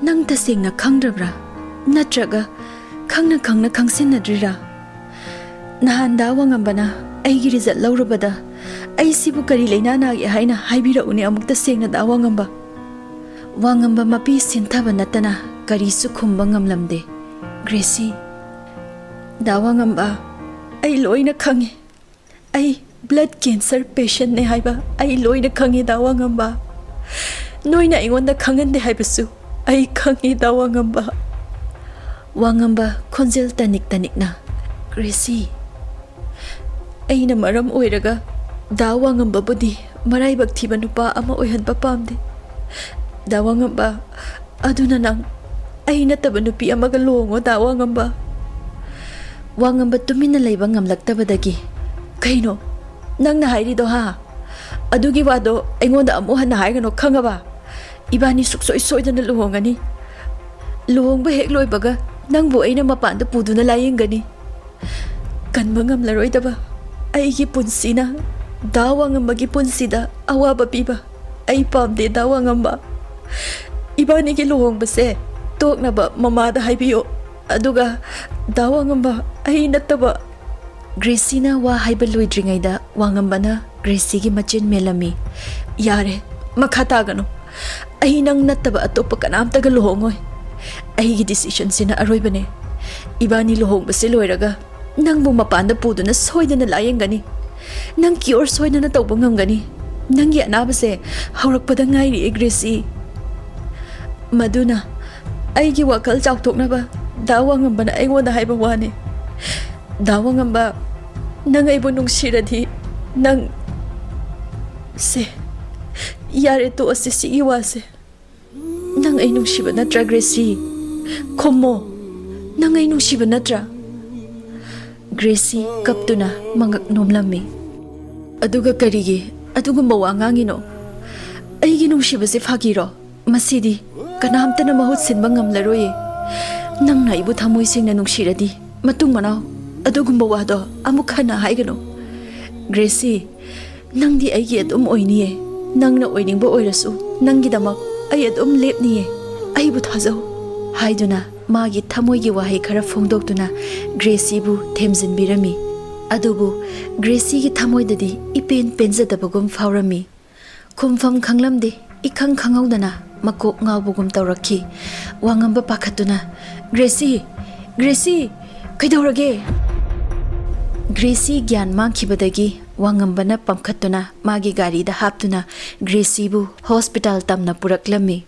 ꯅꯪ ꯇꯁꯦꯡꯅ ꯈꯪꯗ꯭ꯔꯕ꯭ꯔꯥ? ꯅꯠꯇ꯭ꯔꯒ ꯈꯪꯅ ꯈꯪꯅ ꯈꯪꯁꯤꯟꯅꯗ꯭ꯔꯤꯔꯥ? ꯅꯍꯥꯟ ꯗꯥ ꯋꯥꯉꯝꯕꯅ ꯑꯩꯒꯤ ꯔꯤꯖꯜ ꯂꯧꯔꯨꯕꯗ ꯑꯩꯁꯤꯕꯨ ꯀꯔꯤ ꯂꯩꯅꯥ ꯅꯥꯒꯦ ꯍꯥꯏꯅ ꯍꯥꯏꯕꯤꯔꯛꯎꯅꯦ ꯑꯃꯨꯛ ꯇꯁꯦꯡꯅ ꯗꯥ ꯋꯥꯉꯝꯕ꯫" ꯋꯥꯉꯝꯕ ꯃꯄꯤ ꯁꯤꯟꯊꯕ ꯅꯠꯇꯅ ꯀꯔꯤꯁꯨ ꯈꯨꯝꯕ ꯉꯝꯂꯝꯗꯦ꯫ "ꯒ꯭ꯔꯦꯁꯤ, ꯗꯥ ꯋꯥꯉꯝꯕ, ꯑꯩ ꯂꯣꯏꯅ ꯈꯪꯉꯤ꯫ ꯑꯩ ꯕ꯭ꯂꯗ ꯀꯦꯟꯁꯔ ꯄꯦꯁꯦꯟꯅꯦ ꯍꯥꯏꯕ ꯑꯩ ꯂꯣꯏꯅ ꯈꯪꯉꯤ ꯗꯥ ꯋꯥꯉꯝꯕ꯫ ꯅꯣꯏꯅ ꯑꯩꯉꯣꯟꯗ ꯈꯪꯍꯟꯗꯦ ꯍꯥꯏꯕꯁꯨ ꯑꯩ ꯈꯪꯉꯤ ꯗꯥ ꯋꯥꯉꯝꯕ꯫" ꯋꯥꯉꯝꯕ ꯈꯣꯟꯖꯦꯜ ꯇꯅꯤꯛ ꯇꯅꯤꯛꯅ, "ꯒ꯭ꯔꯦꯁꯤ, ꯑꯩꯅ ꯃꯔꯝ ꯑꯣꯏꯔꯒ ꯗꯥ ꯋꯥꯉꯝꯕꯕꯨꯗꯤ ꯃꯔꯥꯏꯕꯛ ꯊꯤꯕ ꯅꯨꯄꯥ ꯑꯃ ꯑꯣꯏꯍꯟꯕ ꯄꯥꯝꯗꯦ꯫ ꯗꯥ ꯋꯥꯉꯝꯕ, ꯑꯗꯨꯅ ꯅꯪ ꯑꯩ ꯅꯠꯇꯕ ꯅꯨꯄꯤ ꯑꯃꯒ ꯂꯨꯍꯣꯡꯉꯣ ꯗꯥ ꯋꯥꯉꯝꯕ꯫" ꯋꯥꯉꯝꯕ ꯇꯨꯃꯤꯟꯅ ꯂꯩꯕ ꯉꯝꯂꯛꯇꯕꯗꯒꯤ, "ꯀꯩꯅꯣ ꯅꯪꯅ ꯍꯥꯏꯔꯤꯗꯣ, ꯍꯥ? ꯑꯗꯨꯒꯤ ꯋꯥꯗꯣ ꯑꯩꯉꯣꯟꯗ ꯑꯃꯨꯛ ꯍꯟꯅ ꯍꯥꯏꯒꯅꯣ, ꯈꯪꯉꯕ? ꯏꯕꯥꯅꯤ ꯁꯨꯛꯁꯣꯏ ꯁꯣꯏꯗꯅ ꯂꯨꯍꯣꯡꯒꯅꯤ꯫ ꯂꯨꯍꯣꯡꯕ ꯍꯦꯛ ꯂꯣꯏꯕꯒ ꯅꯪꯕꯨ ꯑꯩꯅ ꯃꯄꯥꯟꯗ ꯄꯨꯗꯨꯅ ꯂꯥꯌꯦꯡꯒꯅꯤ꯫ ꯀꯟꯕ ꯉꯝꯂꯔꯣꯏꯗꯕ ꯑꯩꯒꯤ ꯄꯨꯟꯁꯤꯅ ꯗꯥ ꯋꯥꯉꯝꯕꯒꯤ ꯄꯨꯟꯁꯤꯗ ꯑꯋꯥꯕ ꯄꯤꯕ ꯑꯩ ꯄꯥꯝꯗꯦ, ꯗꯥ ꯋꯥꯉꯝꯕ꯫ ꯏꯕꯥꯅꯤꯒꯤ ꯂꯨꯍꯣꯡꯕꯁꯦ ꯇꯣꯛꯅꯕ ꯃꯃꯥꯗ ꯍꯥꯏꯕꯤꯌꯣ꯫ ꯑꯗꯨꯒ ꯗꯥ ꯋꯥꯉꯝꯕ, ꯑꯩ ꯅꯠꯇꯕ" ꯒ꯭ꯔꯦꯁꯤꯅ ꯋꯥ ꯍꯥꯏꯕ ꯂꯣꯏꯗ꯭ꯔꯤꯉꯩꯗ ꯋꯥꯉꯝꯕꯅ ꯒ꯭ꯔꯦꯁꯤꯒꯤ ꯃꯆꯤꯟ ꯃꯦꯜꯂꯝꯃꯤ꯫ "ꯌꯥꯔꯦ, ꯃꯈꯥ ꯇꯥꯒꯅꯨ꯫ ꯑꯩ ꯅꯪ ꯅꯠꯇꯕ ꯑꯇꯣꯞꯄ ꯀꯅꯥꯝꯇꯒ ꯂꯨꯍꯣꯡꯉꯣꯏ꯫ ꯑꯩꯒꯤ ꯗꯤꯁꯤꯁꯟꯁꯤꯅ ꯑꯔꯣꯏꯕꯅꯦ꯫ ꯏꯕꯥꯅꯤ ꯂꯨꯍꯣꯡꯕꯁꯤ ꯂꯣꯏꯔꯒ ꯅꯪꯕꯨ ꯃꯄꯥꯟꯗ ꯄꯨꯗꯨꯅ ꯁꯣꯏꯗꯅ ꯂꯥꯌꯦꯡꯒꯅꯤ꯫ ꯅꯪ ꯀ꯭ꯌꯣꯔ ꯁꯣꯏꯗꯅ ꯇꯧꯕ ꯉꯝꯒꯅꯤ꯫ ꯅꯪꯒꯤ ꯑꯅꯥꯕꯁꯦ ꯍꯧꯔꯛꯄꯗ ꯉꯥꯏꯔꯤꯌꯦ, ꯒ꯭ꯔꯦꯁꯤ꯫" ꯃꯗꯨꯅ ꯑꯩꯒꯤ ꯋꯥꯈꯜ ꯆꯥꯎꯊꯣꯛꯅꯕ ꯗꯥ ꯋꯥꯉꯝꯕꯅ ꯑꯩꯉꯣꯟꯗ ꯍꯥꯏꯕ ꯋꯥꯅꯤ꯫ "ꯗꯥ ꯋꯥꯉꯝꯕ, ꯅꯪ ꯑꯩꯕꯨ ꯅꯨꯡꯁꯤꯔꯗꯤ ꯅꯪ"꯫ "ꯁꯦ, ꯌꯥꯔꯦ, ꯇꯣꯛꯑꯁꯦ ꯁꯤꯒꯤ ꯋꯥꯁꯦ꯫ ꯅꯪ ꯑꯩ ꯅꯨꯡꯁꯤꯕ ꯅꯠꯇ꯭ꯔꯥ, ꯒ꯭ꯔꯦꯁꯤ? ꯈꯨꯝꯃꯣ, ꯅꯪ ꯑꯩ ꯅꯨꯡꯁꯤꯕ ꯅꯠꯇ꯭ꯔꯥ?" ꯒ꯭ꯔꯦꯁꯤ ꯀꯞꯇꯨꯅ ꯃꯉꯛ ꯅꯣꯝꯂꯝꯃꯤ꯫ "ꯑꯗꯨꯒ ꯀꯔꯤꯒꯤ ꯑꯗꯨꯒꯨꯝꯕ ꯋꯥ ꯉꯥꯡꯉꯤꯅꯣ? ꯑꯩꯒꯤ ꯅꯨꯡꯁꯤꯕꯁꯦ ꯐꯥꯒꯤꯔꯣ? ꯃꯁꯤꯗꯤ ꯀꯅꯥꯝꯇꯅ ꯃꯍꯨꯠ ꯁꯤꯟꯕ ꯉꯝꯂꯔꯣꯏꯌꯦ꯫ ꯅꯪꯅ ꯑꯩꯕꯨ ꯊꯃꯣꯏ ꯁꯦꯡꯅ ꯅꯨꯡꯁꯤꯔꯗꯤ, ꯃꯇꯨꯡ ꯃꯅꯥꯎ ꯑꯗꯨꯒꯨꯝꯕ ꯋꯥꯗꯣ ꯑꯃꯨꯛ ꯍꯟꯅ ꯍꯥꯏꯒꯅꯨ꯫ ꯒ꯭ꯔꯦꯁꯤ, ꯅꯪꯗꯤ ꯑꯩꯒꯤ ꯑꯗꯨꯝ ꯑꯣꯏꯅꯤꯌꯦ꯫ ꯅꯪꯅ ꯑꯣꯏꯅꯤꯡꯕ ꯑꯣꯏꯔꯁꯨ, ꯅꯪꯒꯤꯗꯃꯛ ꯑꯩ ꯑꯗꯨꯝ ꯂꯦꯞꯅꯤꯌꯦ꯫ ꯑꯩꯕꯨ ꯊꯥꯖꯧ", ꯍꯥꯏꯗꯨꯅ ꯃꯥꯒꯤ ꯊꯃꯣꯏꯒꯤ ꯋꯥꯍꯩ ꯈꯔ ꯐꯣꯡꯗꯣꯛꯇꯨꯅ ꯒ꯭ꯔꯦꯁꯤꯕꯨ ꯊꯦꯝꯖꯤꯟꯕꯤꯔꯝꯃꯤ꯫ ꯑꯗꯨꯕꯨ ꯒ꯭ꯔꯦꯁꯤꯒꯤ ꯊꯃꯣꯏꯗꯗꯤ ꯏꯄꯦꯟ ꯄꯦꯟꯖꯗꯕꯒꯨꯝ ꯐꯥꯎꯔꯝꯃꯤ꯫ ꯈꯨꯝꯐꯝ ꯈꯪꯂꯝꯗꯦ, ꯏꯈꯪ ꯈꯪꯍꯧꯗꯅ ꯃꯀꯣꯛ ꯉꯥꯎꯕꯒꯨꯝ ꯇꯧꯔꯛꯈꯤ꯫ ꯋꯥꯉꯝꯕ ꯄꯥꯈꯠꯇꯨꯅ, "ꯒ꯭ꯔꯦꯁꯤ! ꯒ꯭ꯔꯦꯁꯤ! ꯀꯩꯗꯧꯔꯒꯦ?" ꯒ꯭ꯔꯦꯁꯤ ꯒ꯭ꯌꯥꯟ ꯃꯥꯡꯈꯤꯕꯗꯒꯤ ꯋꯥꯉꯝꯕꯅ ꯄꯝꯈꯠꯇꯨꯅ ꯃꯥꯒꯤ ꯒꯥꯔꯤꯗ ꯍꯥꯞꯇꯨꯅ ꯒ꯭ꯔꯦꯁꯤꯕꯨ ꯍꯣꯁꯄꯤꯇꯥꯜ ꯇꯝꯅ ꯄꯨꯔꯛꯂꯝꯃꯤ꯫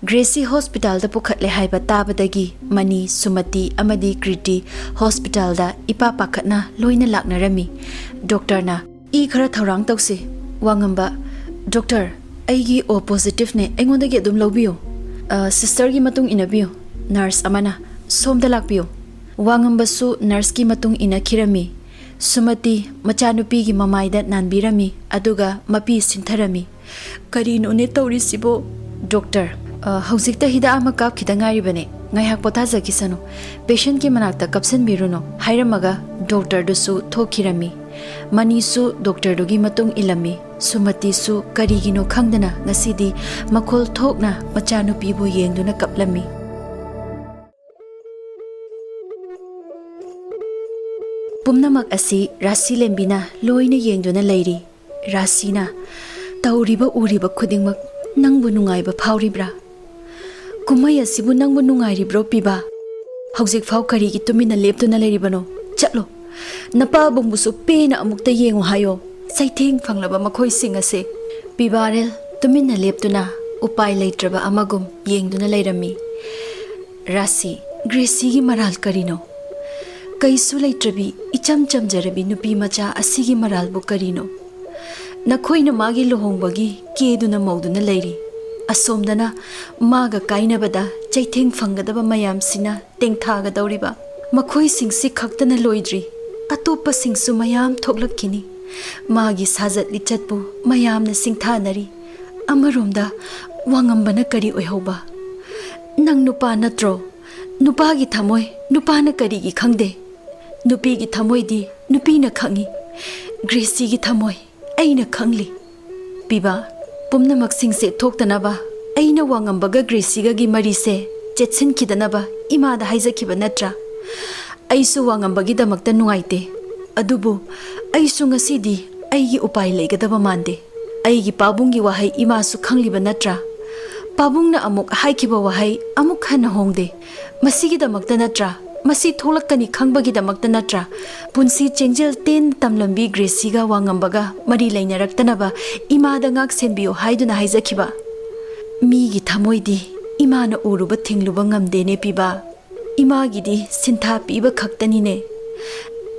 ꯒ꯭ꯔꯦꯁꯤ ꯍꯣꯁꯄꯤꯇꯥꯜꯗ ꯄꯨꯈꯠꯂꯦ ꯍꯥꯏꯕ ꯇꯥꯕꯗꯒꯤ ꯃꯅꯤ, ꯁꯨꯃꯇꯤ ꯑꯃꯗꯤ ꯀ꯭ꯔꯤꯇꯤ ꯍꯣꯁꯄꯤꯇꯥꯜꯗ ꯏꯄꯥ ꯄꯥꯈꯠꯅ ꯂꯣꯏꯅ ꯂꯥꯛꯅꯔꯝꯃꯤ꯫ ꯗꯣꯛꯇꯔꯅ, "ꯏ ꯈꯔ ꯊꯧꯔꯥꯡ ꯇꯧꯁꯤ꯫ ꯋꯥꯉꯝꯕ, ꯗꯣꯛꯇꯔ, ꯑꯩꯒꯤ ꯑꯣ ꯄꯣꯖꯤꯇꯤꯚꯅꯦ, ꯑꯩꯉꯣꯟꯗꯒꯤ ꯑꯗꯨꯝ ꯂꯧꯕꯤꯌꯨ"꯫ ꯑ, ꯁꯤꯁꯇꯔꯒꯤ ꯃꯇꯨꯡ ꯏꯟꯅꯕꯤꯌꯨ꯫ ꯅꯔꯁ ꯑꯃꯅ, "ꯁꯣꯝꯗ ꯂꯥꯛꯄꯤꯌꯨ꯫" ꯋꯥꯉꯝꯕꯁꯨ ꯅꯔꯁꯀꯤ ꯃꯇꯨꯡ ꯏꯟꯅꯈꯤꯔꯝꯃꯤ꯫ ꯁꯨꯃꯇꯤ ꯃꯆꯥꯅꯨꯄꯤꯒꯤ ꯃꯃꯥꯏꯗ ꯅꯥꯟꯕꯤꯔꯝꯃꯤ, ꯑꯗꯨꯒ ꯃꯄꯤ ꯁꯤꯟꯊꯔꯝꯃꯤ꯫ "ꯀꯔꯤꯅꯣꯅꯦ ꯇꯧꯔꯤꯁꯤꯕꯣ?" "ꯗꯣꯛꯇꯔ, ꯑ, ꯍꯧꯖꯤꯛꯇ ꯍꯤꯗꯥꯛ ꯑꯃ ꯀꯥꯞꯈꯤꯗ ꯉꯥꯏꯔꯤꯕꯅꯦ꯫ ꯉꯥꯏꯍꯥꯛ ꯄꯣꯊꯥꯖꯈꯤꯁꯅꯨ꯫ ꯄꯦꯁꯦꯟꯠꯀꯤ ꯃꯅꯥꯛꯇ ꯀꯥꯞꯁꯤꯟꯕꯤꯔꯨꯅꯨ," ꯍꯥꯏꯔꯝꯃꯒ ꯗꯣꯛꯇꯔꯗꯨꯁꯨ ꯊꯣꯛꯈꯤꯔꯝꯃꯤ꯫ ꯃꯅꯤꯁꯨ ꯗꯣꯛꯇꯔꯗꯨꯒꯤ ꯃꯇꯨꯡ ꯏꯜꯂꯝꯃꯤ꯫ ꯁꯨꯃꯇꯤꯁꯨ ꯀꯔꯤꯒꯤꯅꯣ ꯈꯪꯗꯅ ꯉꯁꯤꯗꯤ ꯃꯈꯣꯜ ꯊꯣꯛꯅ ꯃꯆꯥꯅꯨꯄꯤꯕꯨ ꯌꯦꯡꯗꯨꯅ ꯀꯞꯂꯝꯃꯤ꯫ ꯄꯨꯝꯅꯃꯛ ꯑꯁꯤ ꯔꯥꯁꯤ ꯂꯦꯝꯕꯤꯅ ꯂꯣꯏꯅ ꯌꯦꯡꯗꯨꯅ ꯂꯩꯔꯤ꯫ ꯔꯥꯁꯤꯅ, "ꯇꯧꯔꯤꯕ ꯎꯔꯤꯕ ꯈꯨꯗꯤꯡꯃꯛ ꯅꯪꯕꯨ ꯅꯨꯡꯉꯥꯏꯕ ꯐꯥꯎꯔꯤꯕ꯭ꯔꯥ? ꯀꯨꯝꯍꯩ ꯑꯁꯤꯕꯨ ꯅꯪꯕꯨ ꯅꯨꯡꯉꯥꯏꯔꯤꯕ꯭ꯔꯣ, ꯄꯤꯕꯥ? ꯍꯧꯖꯤꯛꯐꯥꯎ ꯀꯔꯤꯒꯤ ꯇꯨꯃꯤꯟꯅ ꯂꯦꯞꯇꯨꯅ ꯂꯩꯔꯤꯕꯅꯣ? ꯆꯠꯂꯣ, ꯅꯄꯥꯕꯨꯡꯕꯨꯁꯨ ꯄꯦꯟꯅ ꯑꯃꯨꯛꯇ ꯌꯦꯡꯉꯨ ꯍꯥꯏꯌꯣ, ꯆꯩꯊꯦꯡ ꯐꯪꯂꯕ ꯃꯈꯣꯏꯁꯤꯡ ꯑꯁꯦ꯫" ꯄꯤꯕꯥꯔꯦꯜ ꯇꯨꯃꯤꯟꯅ ꯂꯦꯞꯇꯨꯅ ꯎꯄꯥꯏ ꯂꯩꯇ꯭ꯔꯕ ꯑꯃꯒꯨꯝ ꯌꯦꯡꯗꯨꯅ ꯂꯩꯔꯝꯃꯤ꯫ ꯔꯥꯁꯤ, ꯒ꯭ꯔꯦꯁꯤꯒꯤ ꯃꯔꯥꯜ ꯀꯔꯤꯅꯣ? ꯀꯩꯁꯨ ꯂꯩꯇ꯭ꯔꯕꯤ, ꯏꯆꯝ ꯆꯝꯖꯔꯕꯤ ꯅꯨꯄꯤ ꯃꯆꯥ ꯑꯁꯤꯒꯤ ꯃꯔꯥꯜꯕꯨ ꯀꯔꯤꯅꯣ? ꯅꯈꯣꯏꯅ ꯃꯥꯒꯤ ꯂꯨꯍꯣꯡꯕꯒꯤ ꯀꯦꯗꯨꯅ ꯃꯧꯗꯨꯅ ꯂꯩꯔꯤ꯫ ꯑꯁꯣꯝꯗꯅ ꯃꯥꯒ ꯀꯥꯏꯅꯕꯗ ꯆꯩꯊꯦꯡ ꯐꯪꯒꯗꯕ ꯃꯌꯥꯝꯁꯤꯅ ꯇꯦꯡꯊꯥꯒꯗꯧꯔꯤꯕ꯫ ꯃꯈꯣꯏꯁꯤꯡꯁꯤ ꯈꯛꯇꯅ ꯂꯣꯏꯗ꯭ꯔꯤ, ꯑꯇꯣꯞꯄꯁꯤꯡꯁꯨ ꯃꯌꯥꯝ ꯊꯣꯛꯂꯛꯈꯤꯅꯤ꯫ ꯃꯥꯒꯤ ꯁꯥꯖꯠ ꯂꯤꯆꯠꯄꯨ ꯃꯌꯥꯝꯅ ꯁꯤꯡꯊꯥꯅꯔꯤ꯫ ꯑꯃꯔꯣꯝꯗ ꯋꯥꯉꯝꯕꯅ ꯀꯔꯤ ꯑꯣꯏꯍꯧꯕ? ꯅꯪ ꯅꯨꯄꯥ ꯅꯠꯇ꯭ꯔꯣ? ꯅꯨꯄꯥꯒꯤ ꯊꯃꯣꯏ ꯅꯨꯄꯥꯅ ꯀꯔꯤꯒꯤ ꯈꯪꯗꯦ? ꯅꯨꯄꯤꯒꯤ ꯊꯃꯣꯏꯗꯤ ꯅꯨꯄꯤꯅ ꯈꯪꯏ꯫ ꯒ꯭ꯔꯦꯁꯤꯒꯤ ꯊꯃꯣꯏ ꯑꯩꯅ ꯈꯪꯂꯤ꯫ ꯄꯤꯕꯥ, ꯄꯨꯝꯅꯃꯛꯁꯤꯡꯁꯦ ꯊꯣꯛꯇꯅꯕ ꯑꯩꯅ ꯋꯥꯉꯝꯕꯒ ꯒ꯭ꯔꯦꯁꯤꯒꯒꯤ ꯃꯔꯤꯁꯦ ꯆꯦꯠꯁꯤꯟꯈꯤꯗꯅꯕ ꯏꯃꯥꯗ ꯍꯥꯏꯖꯈꯤꯕ ꯅꯠꯇ꯭ꯔꯥ? ꯑꯩꯁꯨ ꯋꯥꯉꯝꯕꯒꯤꯗꯃꯛꯇ ꯅꯨꯡꯉꯥꯏꯇꯦ, ꯑꯗꯨꯕꯨ ꯑꯩꯁꯨ ꯉꯁꯤꯗꯤ ꯑꯩꯒꯤ ꯎꯄꯥꯏ ꯂꯩꯒꯗꯕ ꯃꯥꯟꯗꯦ꯫ ꯑꯩꯒꯤ ꯄꯥꯕꯨꯡꯒꯤ ꯋꯥꯍꯩ ꯏꯃꯥꯁꯨ ꯈꯪꯂꯤꯕ ꯅꯠꯇ꯭ꯔꯥ? ꯄꯥꯕꯨꯡꯅ ꯑꯃꯨꯛ ꯍꯥꯏꯈꯤꯕ ꯋꯥꯍꯩ ꯑꯃꯨꯛ ꯍꯟꯅ ꯍꯣꯡꯗꯦ꯫ ꯃꯁꯤꯒꯤꯗꯃꯛꯇ ꯅꯠꯇ꯭ꯔꯥ? ꯃꯁꯤ ꯊꯣꯛꯂꯛꯀꯅꯤ ꯈꯪꯕꯒꯤꯗꯃꯛꯇ ꯅꯠꯇ꯭ꯔꯥ? ꯄꯨꯟꯁꯤ ꯆꯦꯡꯖꯦꯜ ꯇꯦꯟꯅ ꯇꯝꯂꯝꯕꯤ ꯒ꯭ꯔꯦꯁꯤꯒ ꯋꯥꯉꯝꯕꯒ ꯃꯔꯤ ꯂꯩꯅꯔꯛꯇꯅꯕ ꯏꯃꯥꯗ ꯉꯥꯛ ꯁꯦꯟꯕꯤꯌꯨ ꯍꯥꯏꯗꯨꯅ ꯍꯥꯏꯖꯈꯤꯕ꯫ ꯃꯤꯒꯤ ꯊꯃꯣꯏꯗꯤ ꯏꯃꯥꯅ ꯎꯔꯨꯕ ꯊꯤꯡꯂꯨꯕ ꯉꯝꯗꯦꯅꯦ ꯄꯤꯕꯥ꯫ ꯏꯃꯥꯒꯤꯗꯤ ꯁꯤꯟꯊꯥ ꯄꯤꯕ ꯈꯛꯇꯅꯤꯅꯦ꯫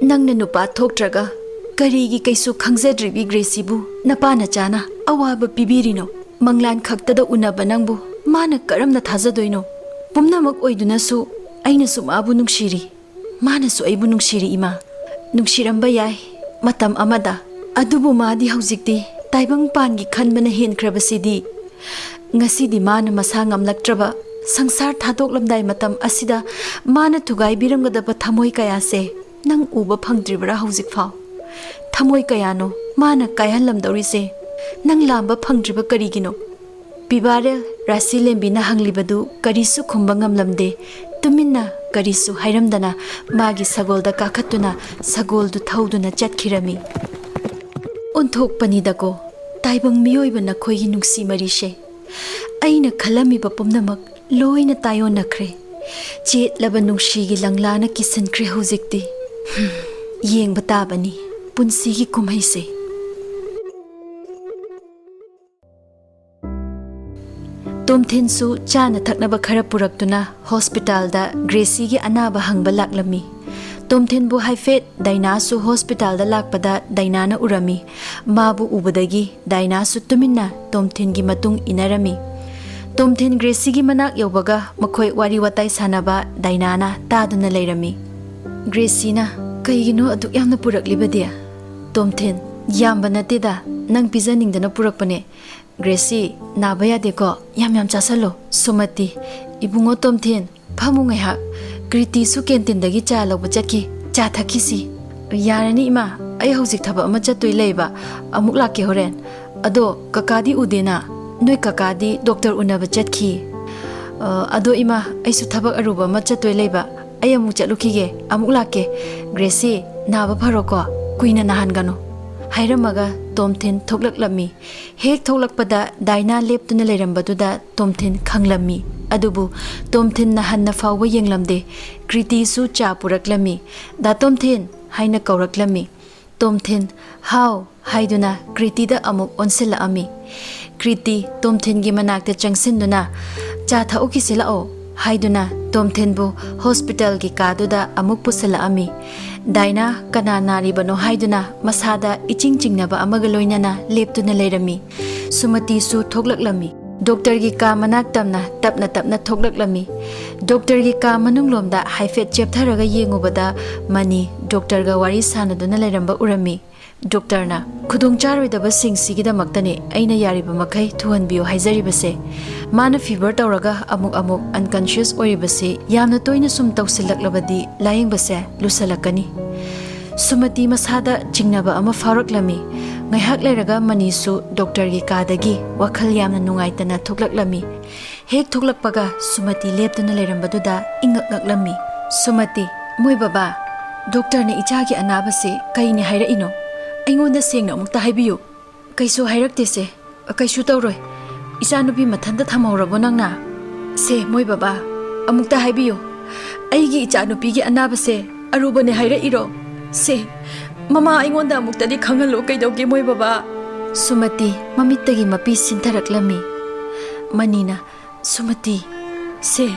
ꯅꯪꯅ ꯅꯨꯄꯥ ꯊꯣꯛꯇ꯭ꯔꯒ ꯀꯔꯤꯒꯤ ꯀꯩꯁꯨ ꯈꯪꯖꯗ꯭ꯔꯤꯕꯤ ꯒ꯭ꯔꯦꯁꯤꯕꯨ ꯅꯄꯥ ꯅꯆꯥꯅ ꯑꯋꯥꯕ ꯄꯤꯕꯤꯔꯤꯅꯣ? ꯃꯪꯂꯥꯟ ꯈꯛꯇꯗ ꯎꯅꯕ ꯅꯪꯕꯨ ꯃꯥꯅ ꯀꯔꯝꯅ ꯊꯥꯖꯗꯣꯏꯅꯣ? ꯄꯨꯝꯅꯃꯛ ꯑꯣꯏꯗꯨꯅꯁꯨ ꯑꯩꯅꯁꯨ ꯃꯥꯕꯨ ꯅꯨꯡꯁꯤꯔꯤ, ꯃꯥꯅꯁꯨ ꯑꯩꯕꯨ ꯅꯨꯡꯁꯤꯔꯤ, ꯏꯃꯥ꯫ ꯅꯨꯡꯁꯤꯔꯝꯕ ꯌꯥꯏ ꯃꯇꯝ ꯑꯃꯗ, ꯑꯗꯨꯕꯨ ꯃꯥꯗꯤ ꯍꯧꯖꯤꯛꯇꯤ ꯇꯥꯏꯕꯪꯄꯥꯟꯒꯤ ꯈꯟꯕꯅ ꯍꯦꯟꯈ꯭ꯔꯕꯁꯤꯗꯤ꯫ ꯉꯁꯤꯗꯤ ꯃꯥꯅ ꯃꯁꯥ ꯉꯝꯂꯛꯇ꯭ꯔꯕ ꯁꯪꯁꯥꯔ ꯊꯥꯗꯣꯛꯂꯝꯗꯥꯏ ꯃꯇꯝ ꯑꯁꯤꯗ ꯃꯥꯅ ꯊꯨꯒꯥꯏꯕꯤꯔꯝꯒꯗꯕ ꯊꯃꯣꯏ ꯀꯌꯥꯁꯦ ꯅꯪ ꯎꯕ ꯐꯪꯗ꯭ꯔꯤꯕ꯭ꯔꯥ ꯍꯧꯖꯤꯛꯐꯥꯎ? ꯊꯃꯣꯏ ꯀꯌꯥꯅꯣ ꯃꯥꯅ ꯀꯥꯏꯍꯜꯂꯝꯗꯧꯔꯤꯁꯦ? ꯅꯪ ꯂꯥꯝꯕ ꯐꯪꯗ꯭ꯔꯤꯕ ꯀꯔꯤꯒꯤꯅꯣ? ꯄꯤꯕꯥꯔꯦꯜ ꯔꯥꯁꯤꯂꯦꯝꯕꯤꯅ ꯍꯪꯂꯤꯕꯗꯨ ꯀꯔꯤꯁꯨ ꯈꯨꯝꯕ ꯉꯝꯂꯝꯗꯦ꯫ ꯇꯨꯃꯤꯟꯅ ꯀꯔꯤꯁꯨ ꯍꯥꯏꯔꯝꯗꯅ ꯃꯥꯒꯤ ꯁꯒꯣꯜꯗ ꯀꯥꯈꯠꯇꯨꯅ ꯁꯒꯣꯜꯗꯨ ꯊꯧꯗꯨꯅ ꯆꯠꯈꯤꯔꯝꯃꯤ꯫ ꯑꯣꯟꯊꯣꯛꯄꯅꯤꯗꯀꯣ, ꯇꯥꯏꯕꯪ ꯃꯤꯑꯣꯏꯕ ꯅꯈꯣꯏꯒꯤ ꯅꯨꯡꯁꯤ ꯃꯔꯤꯁꯦ꯫ ꯑꯩꯅ ꯈꯜꯂꯝꯃꯤꯕ ꯄꯨꯝꯅꯃꯛ ꯂꯣꯏꯅ ꯇꯥꯏꯑꯣꯟꯅꯈ꯭ꯔꯦ꯫ ꯆꯦꯠꯂꯕ ꯅꯨꯡꯁꯤꯒꯤ ꯂꯪꯂꯥꯅ ꯀꯤꯁꯤꯟꯈ꯭ꯔꯦ ꯍꯧꯖꯤꯛꯇꯤ꯫ ꯍꯨꯝ, ꯌꯦꯡꯕ ꯇꯥꯕꯅꯤ ꯄꯨꯟꯁꯤꯒꯤ ꯀꯨꯝꯍꯩꯁꯦ꯫ ꯇꯣꯝꯊꯤꯟꯁꯨ ꯆꯥꯅ ꯊꯛꯅꯕ ꯈꯔ ꯄꯨꯔꯛꯇꯨꯅ ꯍꯣꯁꯄꯤꯇꯥꯜꯗ ꯒ꯭ꯔꯦꯁꯤꯒꯤ ꯑꯅꯥꯕ ꯍꯪꯕ ꯂꯥꯛꯂꯝꯃꯤ꯫ ꯇꯣꯝꯊꯤꯟꯕꯨ ꯍꯥꯏꯐꯦꯠ ꯗꯥꯏꯅꯥꯁꯨ ꯍꯣꯁꯄꯤꯇꯥꯜꯗ ꯂꯥꯛꯄꯗ ꯗꯥꯏꯅꯥꯅ ꯎꯔꯝꯃꯤ꯫ ꯃꯥꯕꯨ ꯎꯕꯗꯒꯤ ꯗꯥꯏꯅꯥꯁꯨ ꯇꯨꯃꯤꯟꯅ ꯇꯣꯝꯊꯤꯟꯒꯤ ꯃꯇꯨꯡ ꯏꯟꯅꯔꯝꯃꯤ꯫ ꯇꯣꯝꯊꯤꯟ ꯒ꯭ꯔꯦꯁꯤꯒꯤ ꯃꯅꯥꯛ ꯌꯧꯕꯒ ꯃꯈꯣꯏ ꯋꯥꯔꯤ ꯋꯥꯇꯥꯏ ꯁꯥꯟꯅꯕ ꯗꯥꯏꯅꯥꯅ ꯇꯥꯗꯨꯅ ꯂꯩꯔꯝꯃꯤ꯫ ꯒ꯭ꯔꯦꯁꯤꯅ, "ꯀꯩꯒꯤꯅꯣ ꯑꯗꯨꯛ ꯌꯥꯝꯅ ꯄꯨꯔꯛꯂꯤꯕꯗꯤ?" ꯇꯣꯝꯊꯤꯟ, "ꯌꯥꯝꯕ ꯅꯠꯇꯦꯗ, ꯅꯪ ꯄꯤꯖꯅꯤꯡꯗꯅ ꯄꯨꯔꯛꯄꯅꯦ꯫ ꯒ꯭ꯔꯦꯁꯤ, ꯅꯥꯕ ꯌꯥꯗꯦꯀꯣ, ꯌꯥꯝ ꯌꯥꯝ ꯆꯥꯁꯜꯂꯣ꯫" ꯁꯨꯃꯇꯤ, "ꯏꯕꯨꯡꯉꯣ ꯇꯣꯝꯊꯤꯟ, ꯐꯝꯃꯨ ꯉꯥꯏꯍꯥꯛ꯫ ꯀ꯭ꯔꯤꯇꯤꯁꯨ ꯀꯦꯟꯇꯤꯟꯗꯒꯤ ꯆꯥ ꯂꯧꯕ ꯆꯠꯈꯤ, ꯆꯥ ꯊꯛꯈꯤꯁꯤ꯫" "ꯌꯥꯔꯅꯤ ꯏꯃꯥ, ꯑꯩ ꯍꯧꯖꯤꯛ ꯊꯕꯛ ꯑꯃ ꯆꯠꯇꯣꯏ ꯂꯩꯕ, ꯑꯃꯨꯛ ꯂꯥꯛꯀꯦ ꯍꯣꯔꯦꯟ꯫ ꯑꯗꯣ ꯀꯀꯥꯗꯤ ꯎꯗꯦꯅ?" "ꯅꯣꯏ ꯀꯀꯥꯗꯤ ꯗꯣꯛꯇꯔ ꯎꯅꯕ ꯆꯠꯈꯤ꯫" "ꯑ, ꯑꯗꯣ ꯏꯃꯥ, ꯑꯩꯁꯨ ꯊꯕꯛ ꯑꯔꯨꯕ ꯑꯃ ꯆꯠꯇꯣꯏ ꯂꯩꯕ, ꯑꯩ ꯑꯃꯨꯛ ꯆꯠꯂꯨꯈꯤꯒꯦ, ꯑꯃꯨꯛ ꯂꯥꯛꯀꯦ꯫ ꯒ꯭ꯔꯦꯁꯤ, ꯅꯥꯕ ꯐꯔꯣꯀꯣ, ꯀꯨꯏꯅ ꯅꯥꯍꯟꯒꯅꯨ꯫" ꯍꯥꯏꯔꯝꯃꯒ ꯇꯣꯝꯊꯤꯟ ꯊꯣꯛꯂꯛꯂꯝꯃꯤ꯫ ꯍꯦꯛ ꯊꯣꯛꯂꯛꯄꯗ ꯗꯥꯏꯅꯥ ꯂꯦꯞꯇꯨꯅ ꯂꯩꯔꯝꯕꯗꯨꯗ ꯇꯣꯝꯊꯤꯟ ꯈꯪꯂꯝꯃꯤ꯫ ꯑꯗꯨꯕꯨ ꯇꯣꯝꯊꯤꯟꯅ ꯍꯟꯅ ꯐꯥꯎꯕ ꯌꯦꯡꯂꯝꯗꯦ꯫ ꯀ꯭ꯔꯤꯇꯤꯁꯨ ꯆꯥ ꯄꯨꯔꯛꯂꯝꯃꯤ꯫ "ꯗꯥ ꯇꯣꯝꯊꯤꯟ" ꯍꯥꯏꯅ ꯀꯧꯔꯛꯂꯝꯃꯤ꯫ ꯇꯣꯝꯊꯤꯟ, "ꯍꯥꯎ" ꯍꯥꯏꯗꯨꯅ ꯀ꯭ꯔꯤꯇꯤꯗ ꯑꯃꯨꯛ ꯑꯣꯟꯁꯤꯜꯂꯛꯑꯝꯃꯤ꯫ ꯀ꯭ꯔꯤꯇꯤ ꯇꯣꯝꯊꯤꯟꯒꯤ ꯃꯅꯥꯛꯇ ꯆꯪꯁꯤꯟꯗꯨꯅ, "ꯆꯥ ꯊꯛꯎꯈꯤꯁꯤ ꯂꯥꯛꯑꯣ" ꯍꯥꯏꯗꯨꯅ ꯇꯣꯝꯊꯤꯟꯕꯨ ꯍꯣꯁꯄꯤꯇꯥꯜꯒꯤ ꯀꯥꯗꯨꯗ ꯑꯃꯨꯛ ꯄꯨꯁꯤꯜꯂꯛꯑꯝꯃꯤ꯫ ꯗꯥꯏꯅꯥ ꯀꯅꯥ ꯅꯥꯔꯤꯕꯅꯣ ꯍꯥꯏꯗꯨꯅ ꯃꯁꯥꯗ ꯏꯆꯤꯡ ꯆꯤꯡꯅꯕ ꯑꯃꯒ ꯂꯣꯏꯅꯅ ꯂꯦꯞꯇꯨꯅ ꯂꯩꯔꯝꯃꯤ꯫ ꯁꯨꯃꯇꯤꯁꯨ ꯊꯣꯛꯂꯛꯂꯝꯃꯤ꯫ ꯗꯣꯛꯇꯔꯒꯤ ꯀꯥ ꯃꯅꯥꯛ ꯇꯝꯅ ꯇꯞꯅ ꯇꯞꯅ ꯊꯣꯛꯂꯛꯂꯝꯃꯤ꯫ ꯗꯣꯛꯇꯔꯒꯤ ꯀꯥ ꯃꯅꯨꯡꯂꯣꯝꯗ ꯍꯥꯏꯐꯦꯠ ꯆꯦꯞꯊꯔꯒ ꯌꯦꯡꯉꯨꯕꯗ ꯃꯅꯤ ꯗꯣꯛꯇꯔꯒ ꯋꯥꯔꯤ ꯁꯥꯟꯅꯗꯨꯅ ꯂꯩꯔꯝꯕ ꯎꯔꯝꯃꯤ꯫ ꯗꯣꯛꯇꯔꯅ, "ꯈꯨꯗꯣꯡ ꯆꯥꯔꯣꯏꯗꯕꯁꯤꯡꯁꯤꯒꯤꯗꯃꯛꯇꯅꯤ ꯑꯩꯅ ꯌꯥꯔꯤꯕ ꯃꯈꯩ ꯊꯨꯍꯟꯕꯤꯌꯨ ꯍꯥꯏꯖꯔꯤꯕꯁꯦ꯫ ꯃꯥꯅ ꯐꯤꯚꯔ ꯇꯧꯔꯒ ꯑꯃꯨꯛ ꯑꯃꯨꯛ ꯑꯟꯀꯟꯁꯤꯌꯁ ꯑꯣꯏꯔꯤꯕꯁꯤ ꯌꯥꯝꯅ ꯇꯣꯏꯅ ꯁꯨꯝ ꯇꯧꯁꯤꯜꯂꯛꯂꯕꯗꯤ ꯂꯥꯌꯦꯡꯕꯁꯦ ꯂꯨꯁꯜꯂꯛꯀꯅꯤ꯫" ꯁꯨꯃꯇꯤ ꯃꯁꯥꯗ ꯆꯤꯡꯅꯕ ꯑꯃ ꯐꯥꯎꯔꯛꯂꯝꯃꯤ꯫ ꯉꯥꯏꯍꯥꯛ ꯂꯩꯔꯒ ꯃꯅꯤꯁꯨ ꯗꯣꯛꯇꯔꯒꯤ ꯀꯥꯗꯒꯤ ꯋꯥꯈꯜ ꯌꯥꯝꯅ ꯅꯨꯡꯉꯥꯏꯇꯅ ꯊꯣꯛꯂꯛꯂꯝꯃꯤ꯫ ꯍꯦꯛ ꯊꯣꯛꯂꯛꯄꯒ ꯁꯨꯃꯇꯤ ꯂꯦꯞꯇꯨꯅ ꯂꯩꯔꯝꯕꯗꯨꯗ ꯏꯉꯛ ꯉꯛꯂꯝꯃꯤ꯫ "ꯁꯨꯃꯇꯤ, ꯃꯣꯏ ꯕꯕꯥ, ꯗꯣꯛꯇꯔꯅ ꯏꯆꯥꯒꯤ ꯑꯅꯥꯕꯁꯦ ꯀꯩꯅꯤ ꯍꯥꯏꯔꯛꯏꯅꯣ? ꯑꯩꯉꯣꯟꯗ ꯁꯦꯡꯅ ꯑꯃꯨꯛꯇ ꯍꯥꯏꯕꯤꯌꯨ꯫" "ꯀꯩꯁꯨ ꯍꯥꯏꯔꯛꯇꯦꯁꯦ, ꯀꯩꯁꯨ ꯇꯧꯔꯣꯏ꯫ ꯏꯆꯥꯅꯨꯄꯤ ꯃꯊꯟꯇ ꯊꯝꯍꯧꯔꯕꯣ ꯅꯪꯅ?" "ꯁꯦ, ꯃꯣꯏ ꯕꯕꯥ, ꯑꯃꯨꯛꯇ ꯍꯥꯏꯕꯤꯌꯨ꯫ ꯑꯩꯒꯤ ꯏꯆꯥꯅꯨꯄꯤꯒꯤ ꯑꯅꯥꯕꯁꯦ ꯑꯔꯨꯕꯅꯦ ꯍꯥꯏꯔꯛꯏꯔꯣ? ꯁꯦ, ꯃꯃꯥ ꯑꯩꯉꯣꯟꯗ ꯑꯃꯨꯛꯇꯗꯤ ꯈꯪꯍꯜꯂꯨ, ꯀꯩꯗꯧꯒꯦ ꯃꯣꯏ ꯕꯕꯥ?" ꯁꯨꯃꯇꯤ ꯃꯃꯤꯠꯇꯒꯤ ꯃꯄꯤ ꯁꯤꯟꯊꯔꯛꯂꯝꯃꯤ꯫ ꯃꯅꯤꯅ, "ꯁꯨꯃꯇꯤ, ꯁꯦ,